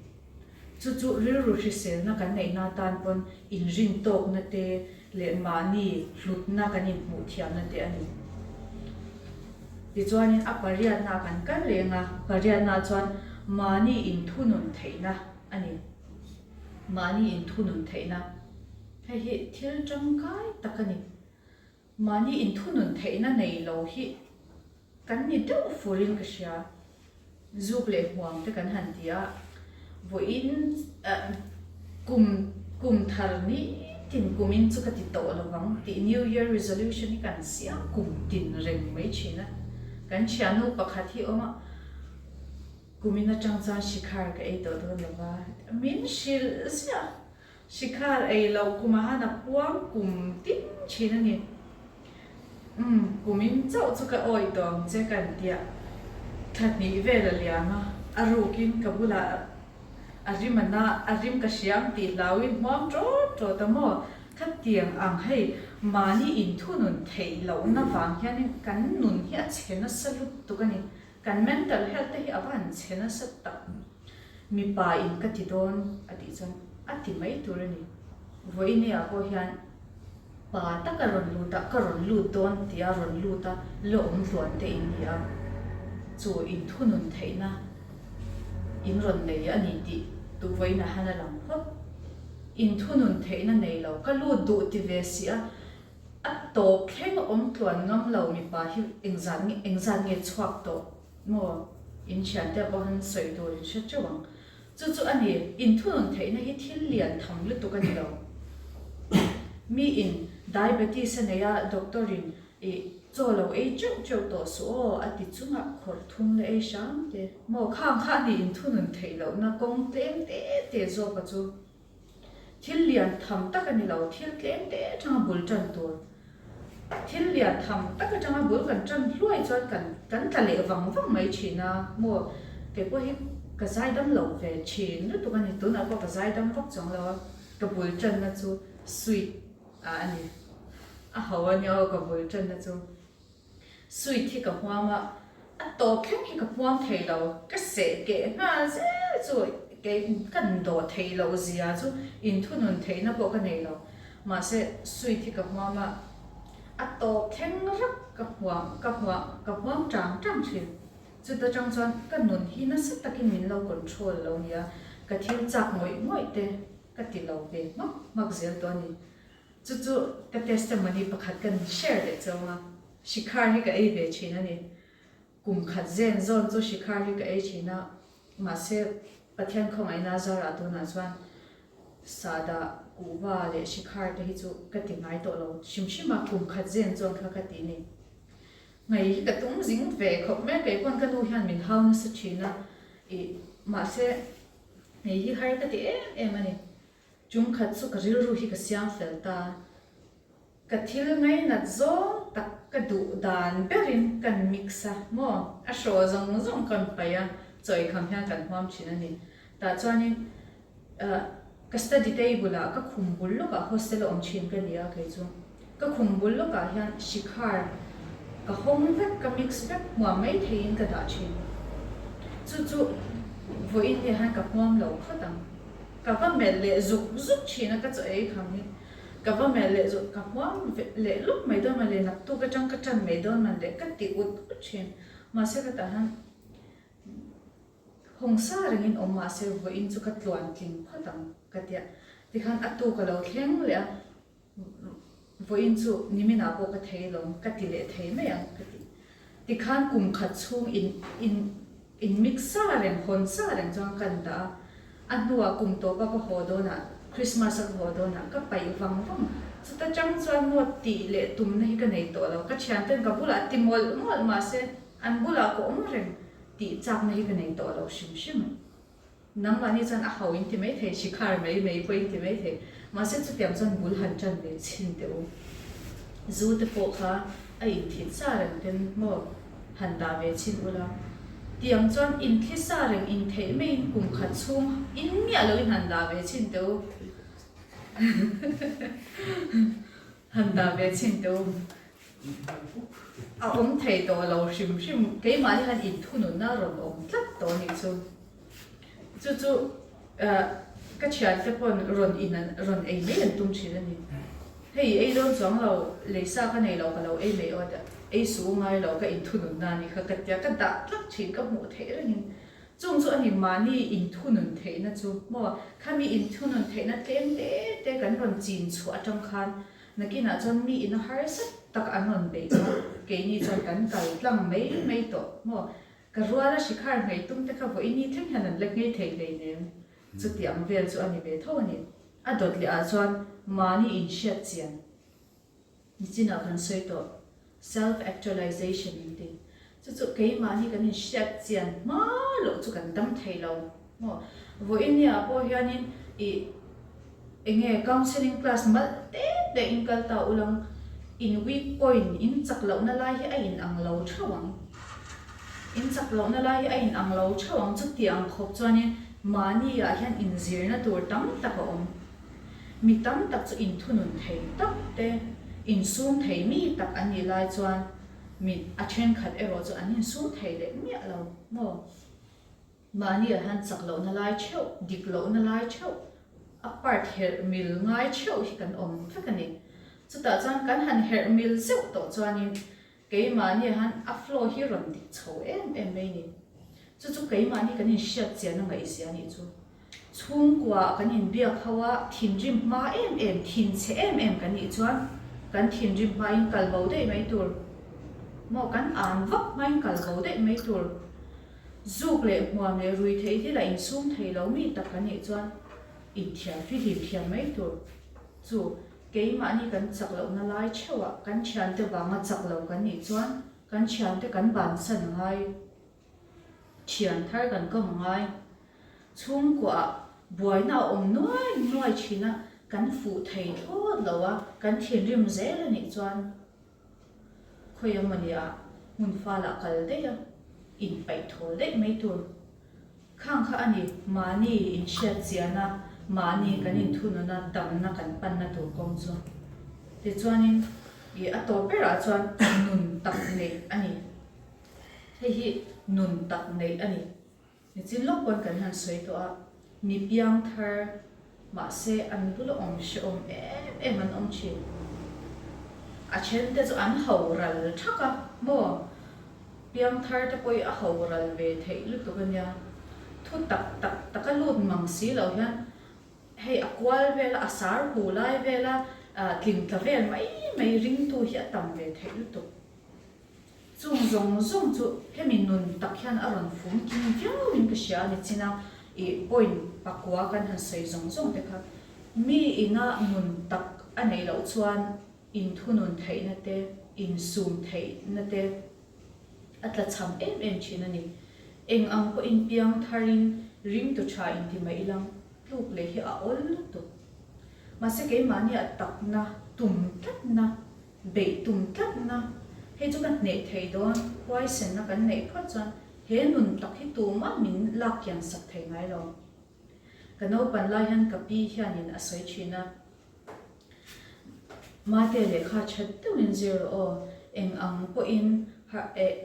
Chu chu rilru hriselna kan neihna atan pawn inrintawkna te leh mahni hlutna kan inhmuh thiamna te a ni. Tichuanin a pariatna kan kal reng a, pariatna chuan mahni inthunun theihna a ni. Mahni inthunun theihna, hei hi thil tangkai tak a ni. Mahni inthunun theihna nei lo hi kan ni deuh furin ka hria. Zuk leh hmuam te kan han ti a, vawiin kum kum thar nitin kumin chu ka ti tawh lo vang tih New Year Resolution hi kan siam kum tin reng mai thin a. Kan thiannu pakhat hi awm a, kumin atang chuan shikhar ka ei tawh dawn lo va, min hrilh ziah. Shikhar ei loh kumah han a puang kum tin thin a ni. Umm, kumin chauh chu ka awih tawh ang che kan tia. Thla hnih vel a liam a, a rukin ka bulah a rim a na, a rim ka hria ang tih hlauin hmuam ṭawt ṭawt a maw? Khatiang ang hei mahni inthunun theih lohna vang hianin kan nun hi a chhe nasa lutuk a ni. Kan mental health te hi a va han chhe nasa tak. Mipa in ka ti dawn a tih chuan a ti mai tur a ni. Vawiin ah pawh hian pa tak a rawn lut a, ka rawn lut dawn tih a rawn lut a, la awm tluan te in ni a, chu inthunun theihna in rawn nei a ni tih tu vawiin ah hian a lang phawt. Inthunun theihna nei lo, ka lut duh ti ve si a, A tawp thleng awm tluan ngam lo mipa hi engzat nge engzat nge chhuak tawh maw? In thiante pawh han sawi tur in hre teuh ang. Chu chu a ni, inthunun theihna hi thil lian tham lutuk a ni lo. Mi in diabetes a nei a, doctor in ih chaw lo ei teuh teuh tawh suh aw a ti chungah khawrh thum la ei hram te. Maw khang kha a ni inthunun theih lohna kawng tlem te te zawk a chu. Thil lian tham tak a ni lo, thil tlem te atanga bul tan tur. Thil lian tham tak atanga bul kan tan hluai chuan kan kan tla leh vang vang mai thin a, maw kei pawh hi ka zaidam lo ve thin lutuk a ni, tunah pawh ka zaidam vak chuang lo a, ka bul tanna chu sweet ah a ni, a ho a nia aw ka bul tanna chu. Sweet hi ka hmuam a, a tawp thleng hi ka hmuam thei lo, ka seh keh nghal zel chu kei ka dawh theih loh zia chu inthunun theihna pawh ka nei lo, mahse sweet hi ka hmuam a, a tawp thleng rak ka hmuam ka hmuam ka hmuam tang tang thin, chuta tang chuan ka nun hi nasa takin min lo control lo nia, ka thil chak ngawih ngawih te ka ti lo ve hmak hmak zel tawh a ni. Chu chu ka testimony pakhat kan share leh chauh a, Shikhar hi ka ei ve thin a ni. Kum khat zen zawn chu Shikhar hi ka ei thin a, mahse Pathian khawngaihna zarah tunah chuan Sahdah, Kuhva leh Shikhar te hi chu ka ti ngai tawh lo hrim hrim a, kum khat zen zawn kha ka ti ni. Ngaih hi ka tum zing ve khawp mai a, kei pawn ka nu hian min hau nasa thin a, ih mahse hei hi har ka ti em em a ni. Tum khat chu ka rilru hi ka siam fel ta. Ka thil ngainat zawng tak ka duh dan berin kan mix a maw? A hraw zawng zawng kan paih a, chawi kham hian kan huam thin a ni. Tah chuanin ka study table ah ka khum bul lawkah hostel a awm thin ka ni a kei chu. Ka khum bul lawkah hian shikhar ka hawng vek, ka mix vek hmuam mai theiin ka dah thin. Chu chu vawiin nia hian ka hmuam lo phawt ang. Ka va melh leh zuk zuk thin a ka chaw ei kham hi. Ka va melh leh zuk, ka hmuam leh luk mai dawn man le, naktuk atang ka tan mai dawn man le ka ti ut ut thin. Mahse ka tah hian hawng sa rengin awm mahse vawiin chu ka tluan tling phawt ang ka tia. Tikhan a tuk a lo thleng leh a, vawiin chu niminah pawh ka thei lawm ka ti leh thei mai ang ka ti. Tikhan kum khat chhung in in in mix sa reng, hawn sa reng chuan kan dah a. A hnuah kum tawpa ka haw dawnah, Christmas a ka haw dawnah ka paih vang vang. Chuta chang chuan maw tih leh tumna hi ka nei tawh lo. Ka thianten ka bulah ti mawlh mawlh mahse an bulah ka awm reng tih chakna hi ka nei tawh lo hrim hrim. Nangmahni chuan a hau in ti mai thei, shikhar mai mai pawh in ti mai thei. Mahse chutiang chuan bul han tan ve chhin teh u. Zu te pawh kha a inthit sa reng ten maw han dah ve chhin ula. Tiang chuan inthli sa reng in theih maiin kum khat chhung in miah loin han dah ve chhin teh u. Han dah ve chhin teh u. A awm thei tawh lo hrim hrim, keimahni han inthununna rawn awm tlat tawh a nih chu. Chu chu ka thiante pawn rawn in an rawn ei mai an tum thin a ni. Hei ei dawn chuang lo, leisa ka nei lo ka lo ei mai aw tia, ei su ngai lo ka inthununna a nih kha ka tia, ka dah tlat thin ka hmuh theih rengin. Chung chu a ni mahni inthunun theihna chu maw, khami inthunun theihna tlem te te kan rawn chin chhuah atang khan Nakinah chuan mi ina harsa tak an rawn beih a, keini chuan kan kal tlang mai mai tawh maw? Ka ruala Shikhar hmei tum te kha vawiini thleng hian an la nghei thei hleinem. Chuti ang vel chu a ni ve tho a ni. A dawt leh ah chuan mahni inhriat chian nichinah kan sawi tawh, self actualization in ti. Chu chu keimahni kan inhriat chian hma loh chu kan dam thei lo maw? Vawiini ah pawh hianin ih enge counselling class malh te te in kal ta ulang in weak point in chak lohna lai hi a in ang lo theuh ang. In chak lohna lai hi a in ang lo theuh ang chutiang khawp chuanin mahni ah hian inzirna tur tam tak a awm. Mi tam tak chu inthunun thei tak te, insum thei mi tak an nih lai chuan Mi a thenkhat erawh chu an insum thei leh miah lo maw? Mahni ah hian chak lohna lai theuh, dik lohna lai theuh, a part herh mil ngai theuh hi kan awm vek a ni. Chutah chuan kan han herh mil zeuh tawh chuanin keimahni ah hian a flow hi rawn dik chho em em mai a ni. Chu chu keimahni kan inhriat chian a ngaihzia a nih chu. Chhungkua kan inbiak ho a, thinrim hma em em, thinchhe em em kan nih chuan kan thinrim hmain kal bo daih mai tur maw, kan an vak hmain kal bo daih mai tur. Zuk leh hmuam leh rui theih thil a insum thei lo mi tak kan nih chuan inthiam fihlim thiam mai tur. Chu keimahni kan chak lohna lai theuhah kan thiante vanga chak lo kan nih chuan kan thiante kan bansan a ngai. Thian thar kan kawm a ngai. Chhungkuaah buaina a awm nuai nuai thin a, kan fuh thei thlawt lo a, kan thinrim zel a nih chuan khawi emawni ah hmun falah kal daih a, inpaih thawl daih mai tur. Khang kha a ni, mahni inhriat chian a, mahni kan inthunun a, damna kan panna tur kawng chu. Tichuanin ih a tawp berah chuan nun tak neih a ni. Hei hi nun tak neih a ni. Nichin lawk pawn kan han sawi tawh a, mi piang thar mahse an bula awm hrehawm em em an awm thin. A then te chu an ho ral thak a maw? Piang thar te pawh hi a ho ral ve theih lutuk a nia. Thu tak tak taka lut mang si lo hian hei a kual vel a, a sar hu lai vel a. Tling tla vel mai mai ringtu hi a tam ve theih lutuk. Chung zawng zawng chu hemi nun tak hian a rawn fum kim viauin ka hria a ni chin a, ih point pakua kan han sawi zawng zawng te kha mi ina nun tak a neih loh chuan inthunun theihna te, insum theihna te a tlachham em em thin a ni. Eng ang pawhin piang tharin ringtu tha inti mai ilang tluk leh hi a awl lutuk. Mahse keimahnia takna tum tlatna Beih tum tlatna, hei chu ka hneh thei dawn, huaisenna kan neih phawt chuan he nun tak hi tumah min lak kian sak thei ngai lo. Ka naupan lai hian ka pi hianin a sawi thin a, Mate lehkha that deuhin zir rawh aw, eng ang pawhin har eh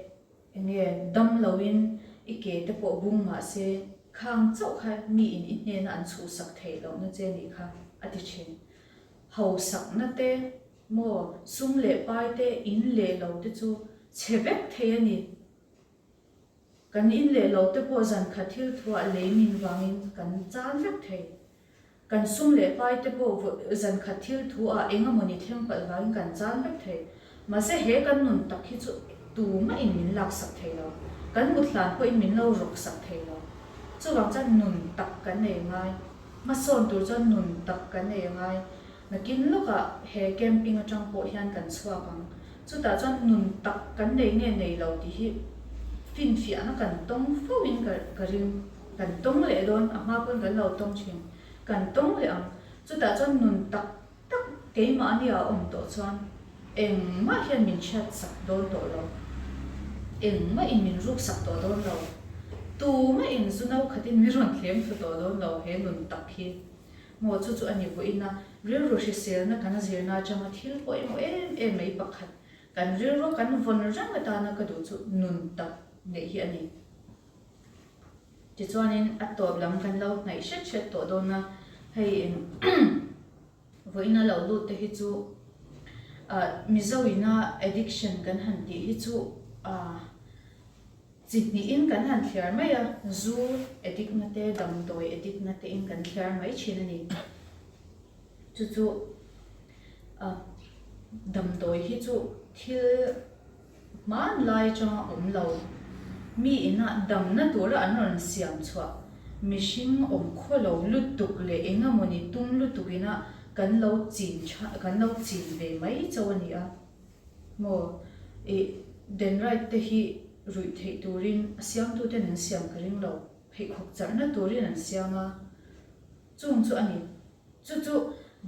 eng nge dam loin i ke te pawh bung mah se khang chauh kha miin i hnena an chhuhsak theih lohna che nih kha a ti thin. Hausakna te Maw, sum leh pai te, in leh lo te chu chhe vek thei a ni. Kan in leh lo te pawh zan khat thil thuah lei min vangin kan chal vek thei. Kan sum leh pai te pawh zan khat thil thuah eng emawni thleng palh vangin kan chal vek thei. Mahse he kan nun tak hi chu tumah in min laksak thei lo. Kan mut hlan pawhin min lo rawk sak thei lo. Chuvang chuan nun tak kan nei ngai. Hmasawn tur chuan nun tak kan nei ngai. Nakin lawkah he camping atang pawh hian kan chhuak ang. Chutah chuan nun tak kan nei nge nei lo tih hi finfiahna kan tawng fo in ka ring. Kan tawng leh dawn, a hma pawn kan lo tawng thin. Kan tawng leh ang. Chutah chuan nun tak tak keimahni a awm tawh chuan engmah hian min chhiat sak dawn tawh lo. Engmah in min ruk sak tawh dawn lo. Tumah in zu no khatin min rawn thlem thlu tawh dawn lo he nun tak hi. Maw chu chu a ni vawiin a, rilru hriselna kan zirna atanga thil pawimawh em em mai pakhat, kan rilru kan vawn reng atana ka duh chu nun tak neih hi a ni. Tichuanin a tawp lam kan lo hnaih hret hret tawh dawn a, hei eng vawiin a lo lut te hi chu ah Mizo ina addiction kan han tih hi chu ah Chi hnihin kan han thliar mai a, zu addict na te, damdawi addict na te in kan thliar mai thin a ni. Chu chu damdawi hi chu thil hmanlai atanga awm lo, mi ina damna tura an rawn siam chhuah, mihring awm khaw lo lutuk leh eng emawni tum lutuk ina kan lo chin tha, kan lo chin ve mai chauh a ni a. Maw? Ih, Denrite te hi ruih theih turin a siamtuten an siam ka ring lo, pheikhawk charhna turin an siam a, chung chu a ni. Chu chu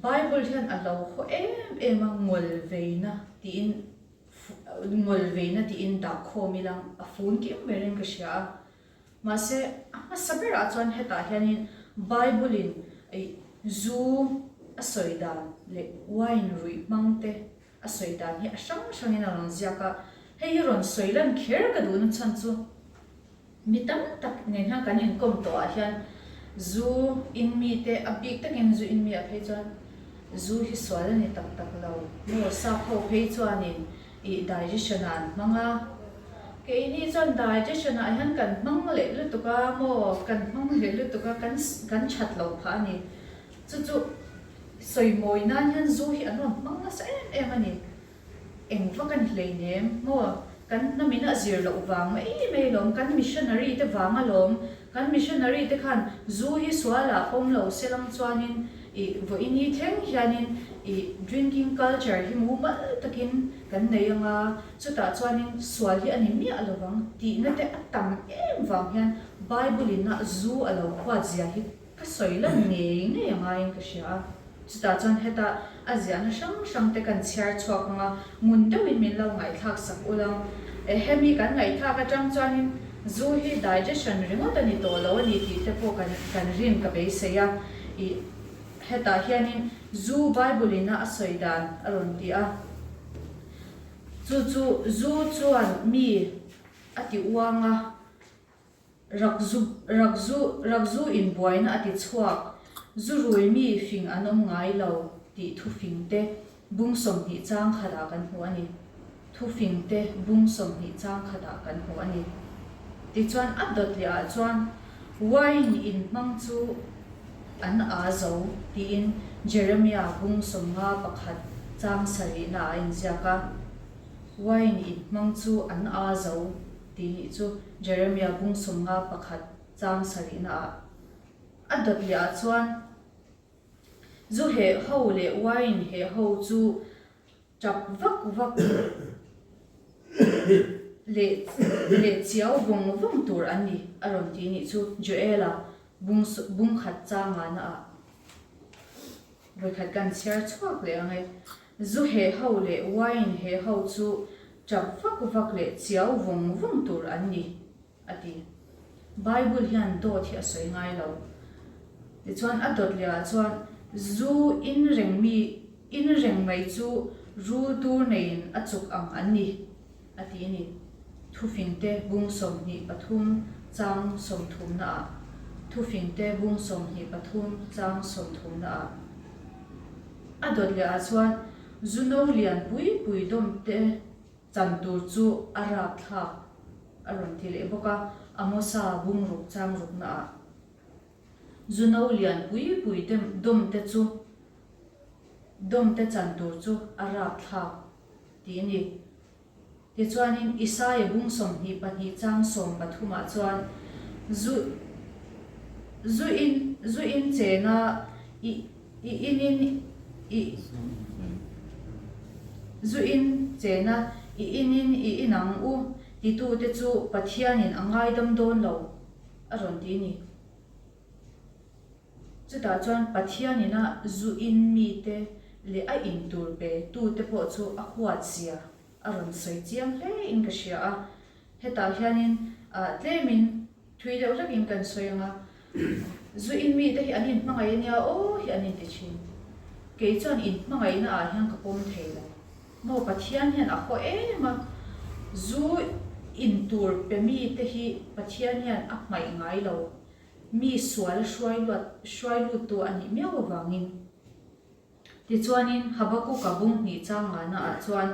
Bible hian a lo haw em em a, ngawlveina tiin ngawlveina tiin dah khawm ila a fun kim berin ka hria a. Mahse, a hmasa berah chuan hetah hianin Bible-in zu a sawi dan leh wine ruih hmang te a sawi dan hi a hrang hrangin a rawn ziak a. Hei hi rawn sawi lan kher ka duhna chhan chu mi tam tak nen hian kan inkawm tawhah hian zu in mite, a bik takin zu in mi ah phei chuan zu hi sual a ni tak tak lo maw? Sap ho phei chuanin Ih digestion ah an hmang a, keini chuan digestion ah hian kan hmang leh lutuk a maw, kan hmang leh lutuk a, kan kan that loh phah a ni. Chu chu sawi mawi nan hian zu hi an rawn hmang nasa em em a ni. Eng vak a ni hleinem maw, kan hnam in a zir loh vang mai mai alawm, kan missionary te vang alawm, kan missionary te khan zu hi sual ah pawm lo se lang chuanin Ih, vawiini thleng hianin ih drinking culture hi mumal takin kan nei ang a, chutah chuanin sual hi a ni miah lo vang tihna te a tam em vang hian Bible in a zu a lo huat zia hi ka sawi lan ngei ngei a ngaiin ka hria a. Chutah chuan heta a ziahna hrang hrang te kan chhiar chhuak ang a, ngun deuhin min lo ngaihthlak sak ul ang. Hemi kan ngaihthlak atang chuanin zu hi digestion ringawt a ni tawh lo a ni tih te pawh kan kan rin ka beisei a. Ih, hetah hianin zu Bible in a a sawi dan a rawn ti a. Chu chu zu chuan mi a ti uang a, rak zu rak zu rak zu in buaina a ti chhuak, zu rui mi fing an awm ngai lo tih thufing te Bung 20 chang khatah kan hmu a ni. Thufing te bung 20 chang khatah kan hmu a ni. Tichuan a dawt leh ah chuan wine in hmang chu an aa zo tiin Jeremia bung 51 chang sarihna ah a inziak a, Wine inhmang chu an aa zo tih nih chu Jeremia bung 51 chang sarihna ah a dawt leh ah chuan zu heh ho leh wine heh ho chu Tap vak vak leh leh chiau vawng vawng tur an ni, a rawn ti nih chu Joel-a bung bung khat changana ah vawikhat kan chhiar chhuak leh ang e. Zu heh ho leh wine heh ho chu tap vak vak leh chiau vawng vawng tur an ni, a ti. Bible hian dawt hi a sawi ngai lo. Tichuan a dawt leh ah chuan zu in reng mi in reng mai chu rul tur neiin a chuk ang an ni, a ti a ni. Thufingte bung 23 chang 30 na ah Thufingte bung 23 chang 30 na ah a dawt leh ah chuan zu no lian pui pui dawm te chan tur chu a rapthlak a rawn ti leh bawk a, Amosa bung ruk chang rukna ah zu no lian pui pui te dawm te chu dawm te chan tur chu a rapthlak tih a ni. Tichuanin Isaia bung 22 chang 13 ah chuan zu zu in zu in chena i i inin i Zu in chena i inin i inang u titute chu Pathianin a ngaidam dawn lo a rawn ti ni. Chutah chuan Pathianina zu in mite leh a in tur pe tute pawh chu a huat zia a rawn sawi chiang hle in ka hria a. Hetah hianin tlemin thui deuh hlekin kan sawi ang a, zu in mite hi an inhmangaih a nia aw hi an inti thin. Kei chuan inhmangaihna ah hian ka pawm thei lo. Maw Pathian hian a haw em a, zu in tur pe mite hi Pathian hian a hmaih ngai lo. Mi sual a hruai luat hruai luttu a nih miau avangin. Tichuanin Habakuka bung hnih changana ah chuan,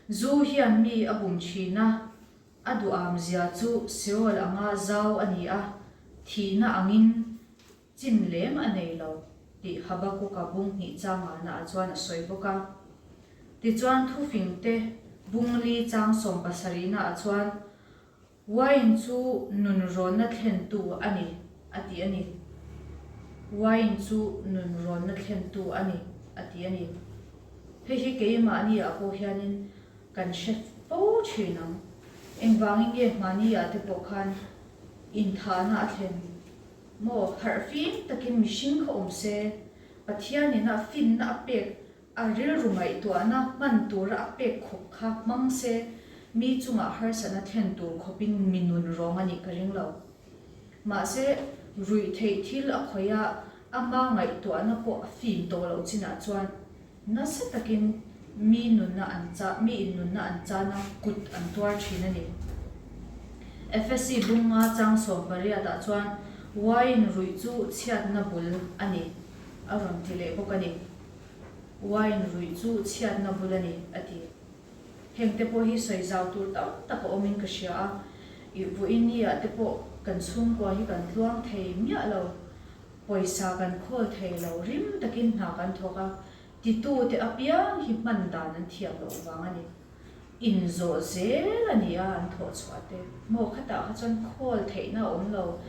Zu hian mi a bum thin a, a duham zia chu Seol anga zau a ni a, thihna angin chin lem a nei lo, tih Habakuka bung hnih changana ah chuan a sawi bawk a. Tichuan thufingte bung li chang sawmpasarihna ah chuan, Wine chu nunrawnna thlentu a ni, a ti a ni. Wine chu nunrawnna thlentu a ni, a ti a ni. Hei hi keimahni ah pawh hianin kan hre fo thin ang. Engvangin nge hmani ah te pawh khan inthahna a thlen maw? Harh fim takin mihring kha awm se, Pathianin a finna a pek A rilru ngaihtuahna hman tura a pek khawp kha hmang se, mi chungah harsatna thlen tur khawpin mi nun rawng a nih ka ring lo. Mahse, ruih theih thil a khawih a, ama ngaihtuahna pawh a fim tawh loh chinah chuan nasa takin mi nunna an cha, mi in nunna an chana kut an tuar thin a ni. Efesi bunga chang 18 ah chuan wine ruih chu chhiatna bul a ni a rawn ti leh bawk a ni. Wine ruih chu chhiatna bul a ni, a ti. Hengte pawh hi sawi zau tur tam tak a awmin ka hria a, ih vawiin ni ah te pawh kan chhungkua hi kan tluang thei miah lo, pawisa kan khawl thei lo, rim takin hna kan thawk a, titute apiang hi hman dan an thiam loh vang a ni. Inzawh zel a ni a an thawh chhuah te. Maw khatah kha chuan khawl theihna a awm lo.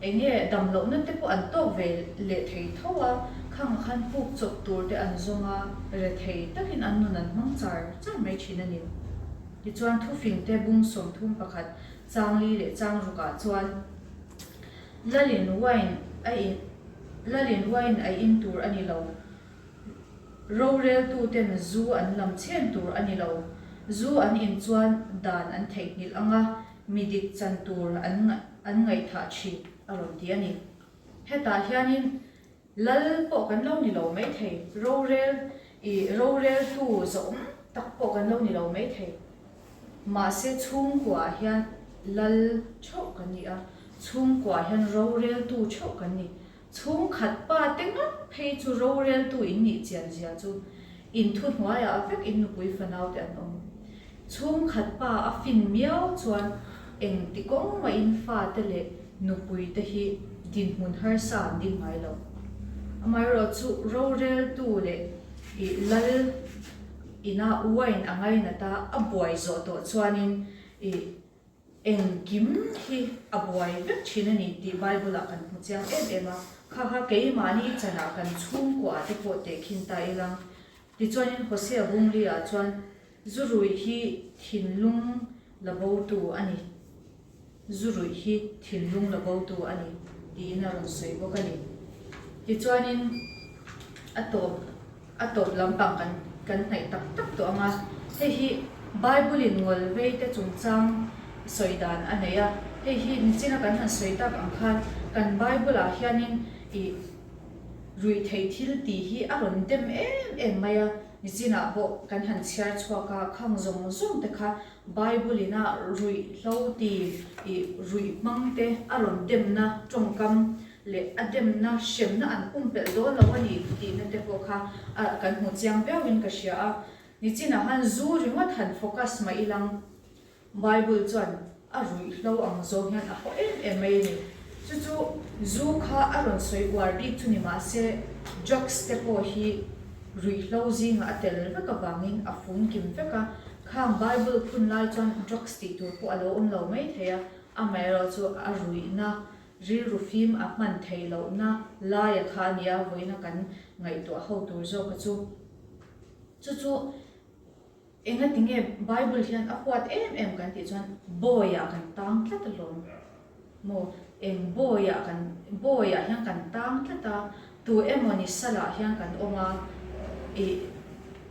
Eng nge dam lohna te pawh an tawk ve leh thei tho a, khangah khan puk chawp tur te an zawng a, rethei takin an nun an hmang char char mai thin a ni. Tichuan thufing te bung 31 chang li leh chang rukah chuan Lalin wine a in Lalin wine a in tur a ni lo. Roreltuten zu an lam chhen tur a ni lo. Zu an in chuan dan an theihnghilh ang a, mi dik chan tur an an ngaihthah thin, a rawn ti a ni. Hetah hianin Lal pawh kan lo ni lo maithei, rorel i roreltu zawm tak pawh kan lo ni lo maithei. Mahse chhungkuaah hian Lal theuh kan ni a, chhungkuaah hian roreltu theuh kan ni. Chhungkhat pa te ngat phei chu roreltu in nih chian zia chu in thuhnuaiah vek in nupui fanau te an awm. Chhungkhat pa a fin miau chuan engti kawng mah in fa te leh nupui te hi dinhmun harsa an ding ngai lo. Amaherawhchu roreltu leh ih lal ina wine a ngainat a, a buai zawh tawh chuanin ih engkim hi a buai vek thin a ni tih Bible ah kan hmu chiang em em a. Kha kha keimahni chanah kan chhungkuah te pawh tehkhin ta ilang. Tichuanin Hosea Bungli ah chuan zu ruih hi thinlung la botu a ni. Zu ruih hi thinlung la botu a ni tiin a rawn sawi bawk a ni. Tichuanin a tawp a tawp lampang kan kan hnaih tak tak tawh ang a, hei hi Bible in ngawlvei te chungchang sawi dan a nei a, hei hi nichina kan han sawi tak ang khan kan Bible ah hianin ih ruih theih thil tih hi a rawn dem em em mai a, nichinah pawh kan han chhiar chhuak a, khang zawng zawng te kha Bible ina ruihhlo ti ih ruih hmang te a rawn demna tawngkam leh a demna hremna an pumpelh dawn lo a ni tihna te pawh kha a kan hmu chiang viau in ka hria a. Nichinah khan zu ringawt han focus mah ilang Bible chuan a ruihhlo ang zawng hian a haw em em mai a ni. Chu chu zu kha a rawn sawi uar bik chu ni mah se drugs te pawh hi ruihhlo zingah a tel vek avangin a funkim vek a. Khang Bible phun lai chuan drugs tih tur pawh a lo awm lo mai thei a, amaherawhchu a ruihna, rilru fim a hman theih lohna laia kha a nia, vawiina kan ngaihtuah ho tur zawka chu. Chu chu enga tinge Bible hian a huat em em kan tih chuan bawiah kan tang tlat alawm. Maw? Eng bawiah kan, bawiah hian kan tang tlat a, tu emawni salah hian kan awm a, ih,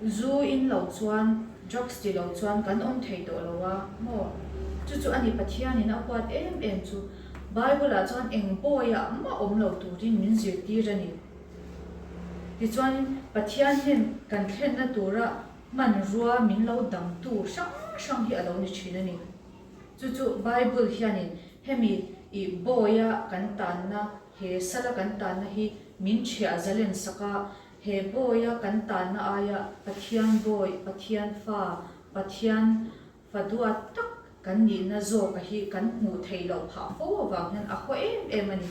zu in lo chuan, drugs ti lo chuan kan awm thei tawh lo a, maw? Chu chu a ni Pathianin a huat em em chu. Bible-ah chuan eng bawiah mah awm lo turin min zirtir a ni. Tichuan, Pathian hian kan thlenna tura hmanrua min lo dangtu hrang hrang hi a lo ni thin a ni. Chu chu Bible hianin hemi i bawia kan tanna, he sala kan tanna hi min thiah zalen sak a, he bawia kan tanna aia Pathian bawi, Pathian fa, Pathian fa duat tak kan nihna zawka hi kan hmuh theih loh phah fo avang hian a haw em em a ni.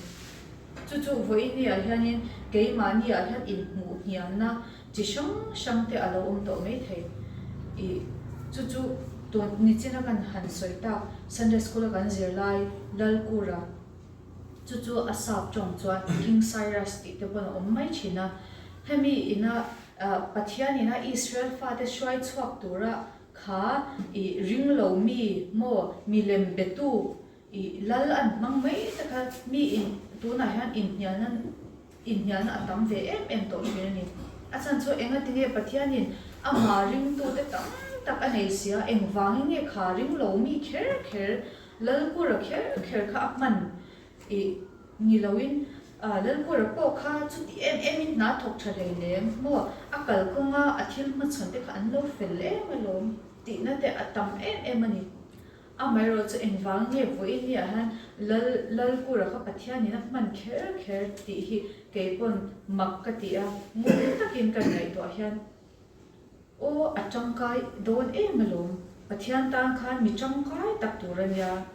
Chu chu vawiiniah hianin keimahniah hian inhmuh hniamna chi hrang hrang te a lo awm tawh mai thei. Ih, chu chu tun nichina kan han sawi tak Sunday School a kan zir lai Lalkura, chu chu a sap tawng chuan King Cyrus tih te pawn a awm mai thin a. Hemi ina Pathian ina Israel fate hruai chhuak tura kha ih ringlo mi maw milem betu Ih, lal an hmang mai te kha mi in tunah hian inhnialna inhnialna a tam ve em em tawh thin a ni. A chhan chu enga tinge Pathianin amah ringtute tam tak a nei sia, engvangin nge kha ring lo mi kher kher, Lalkura kher kher kha a hman ih ni loin Lalkura pawh kha chuti em emin hna thawk tha hlei lem maw, a kalkawnga a thil hmachhawn te kha an lo fel em alawm tihna te a tam em em a ni. Amaherawh chu engvang nge vawiin ni ah hian Lal Lalkura kha Pathianin a hman kher kher tih hi kei pawn mak ka ti a, ngun takin ka ngaihtuah hian aw a tangkai dawn em alawm, Pathian tan khan mi tangkai tak tur a nia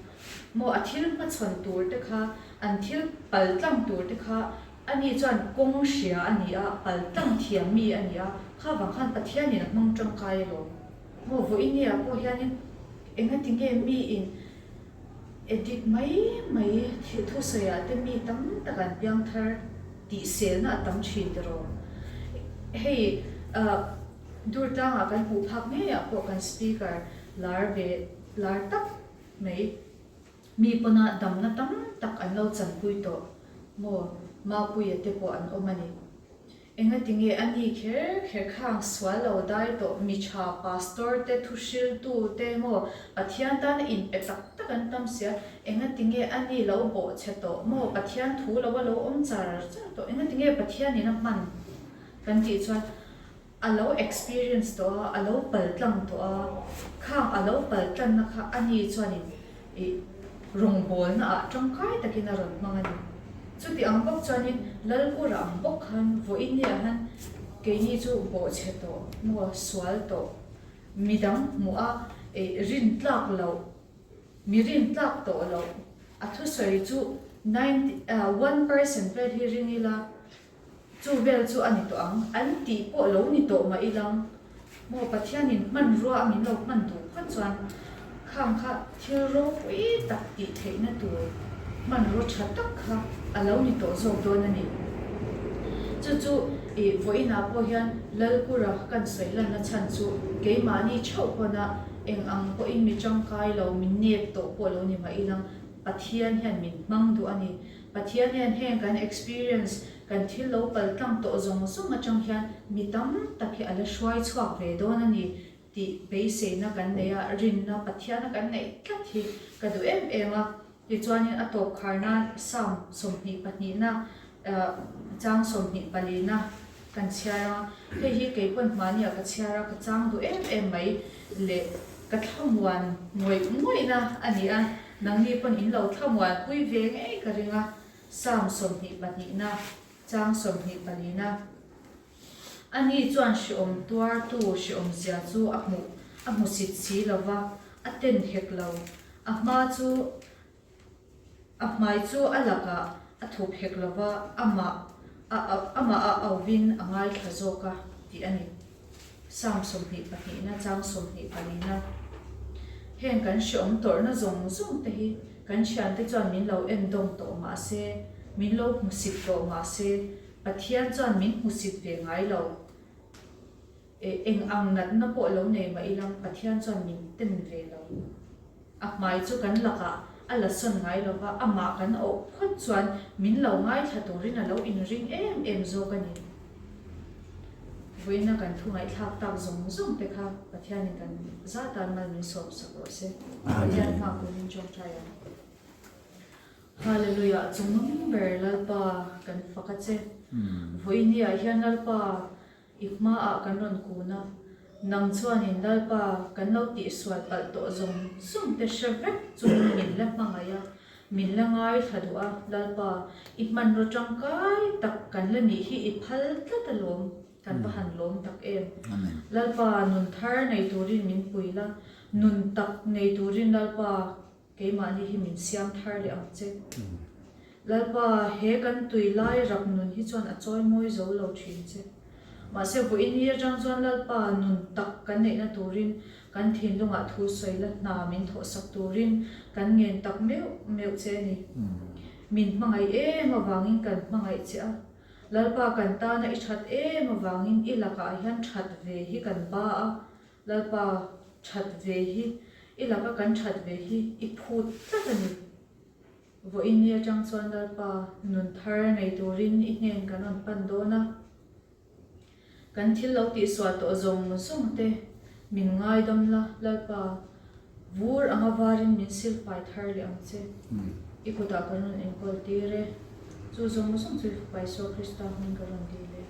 maw, a thil hmachhawn tur te kha, an thil paltlang tur te kha ani chuan kawng hria a ni a, paltlang thiam mi a ni a, kha vang khan Pathianin a hmang tangkai alawm. Maw vawinia pawh hianin engati nge miin edit mai mai thil thusawiah te mi tam tak an piang thar tih selna a tam thin tiraw. Hei ah Durtlangah kan hmuh phak ngeiah pawh kan speaker lar ve lar tak mai mi pawna damna tam tak an lo chanpui tawh maw Mapuia te pawh an awm a ni. Engatinge a ni kher kher khang sual lo dai tawh mi tha pastor te thuhriltu te maw Pathian tana inpe tak tak an tam sia engatinge a ni lo bawh chhe tawh maw Pathian thu lo a lo awm char char tawh engatinge Pathian in a hman kan tih chuan a lo experience tawh a a lo paltlang tawh a khang a lo paltlanna kha a ni chuanin Ih, rawngbawlna ah tangkai takin a rawn hmang a ni. Chuti ang bawk chuanin Lalkura ang bawk khan vawiin ni ah hian keini chu bawhchhe tawh maw, sual tawh, midang hmuh a ih rin tlak loh, mi rin tlak tawh loh, a thusawi chu ninety, one percent vel hi ring ila. Chu vel chu a ni tawh ang, an tih pawh lo ni tawh mah ilang maw Pathianin hmanrua a min lo hman duh phawt chuan khang kha thil ropui tak tih theihna tur hmanraw tha tak kha a lo ni tawh zawk dawn a ni. Chu chu ih vawiinah pawh hian Lalkura kan sawi lanna chhan chu keimahni theuh pawna eng ang pawhin mi tangkai lo, mi nep tawh pawh lo ni mah ilang Pathian hian min hmang duh a ni. Pathian hian heng kan experience, kan thil lo pal tlang tawh zawng zawng atang hian mi tam tak hi a la hruai chhuak ve dawn a ni tih beiseina kan nei a, rinna Pathiana kan neih tlat hi ka duh em em a. Tichuanin a tawp khar nan Psalm 22na chang 24na kan chhiar a, hei hi kei pawn hmahniah ka chhiar a, ka chang duh em em mai leh ka thlamuan ngawih ngawihna a ni a, nangni pawn in lo thlamuan pui ve ngei ka ring a, Psalm 22na chang 24na. Ani chuan hreawm tuartu hreawmzia chu a hmuh a hmusit si lo va, a ten hek lo, a hma chu A hmai chu a lakah a thup hek lo va, amah a amah a auvin a ngaithla zawk a tih a ni. Psalm 22 na chang 24 na Heng kan hreawm tawrhna zawng zawng te hi kan thiante chuan min lo endawng tawh mah se, min lo hmusit tawh mah se, Pathian chuan min hmusit ve ngai lo. Eng ang natna pawh lo nei mah ilang Pathian chuan min ten ve lo. A hmai chu kan lakah a la sawn ngai lo va, amah kan auh phawt chuan min lo ngaithla turin a lo inring em em zawk a ni. Vawiina kan thu ngaihthlak tak zawng zawng te kha Pathianin kan za tan mal min sawm sak rawh se. Pathian hma kunin tawngtai ang. Hallelujah chungnung ber Lalpa kan fak a che. Vawiiniah hian Lalpa I hmaah kan rawn kun a, nang chuanin Lalpa kan lo tihsual palh tawh zawng zawng te hre vek chungin min la hmangaih a, min la ngaithla duh a, Lalpa, i hmanraw tangkai tak kan la nih hi i phal tlat alawm, kan va han lawm tak em. Lalpa, nun thar nei turin min pui la, nun tak nei turin Lalpa, Keimahni hi min siam thar leh ang che. Lalpa, he kan tui lai rak nun hi chuan a chawi mawi zo lo thin che. Mahse, vawiin atang chuan Lalpa nun tak kan neihna turin kan thinlungah thu sawi la hna min thawhsak turin kan ngen tak meuh meuh che a ni. Min hmangaih em avangin kan hmangaih che a. Lalpa kan tana i that em avangin i lakah hian that ve hi kan ba a. Lalpa, that ve hi, i laka kan that ve hi i phut tlat a ni. Vawiin ni atang chuan Lalpa, nun thar nei turin i hnen kan rawn pan dawn a. Kan thil lo tihsual tawh zawng zawng te min ngaidam la, Lalpa, vur anga varin min silfai thar leh ang che. I kutah kan rawn enkawl tir e. Chu zawng zawng chu i Fapa Isua Krista hming ka rawn dil e.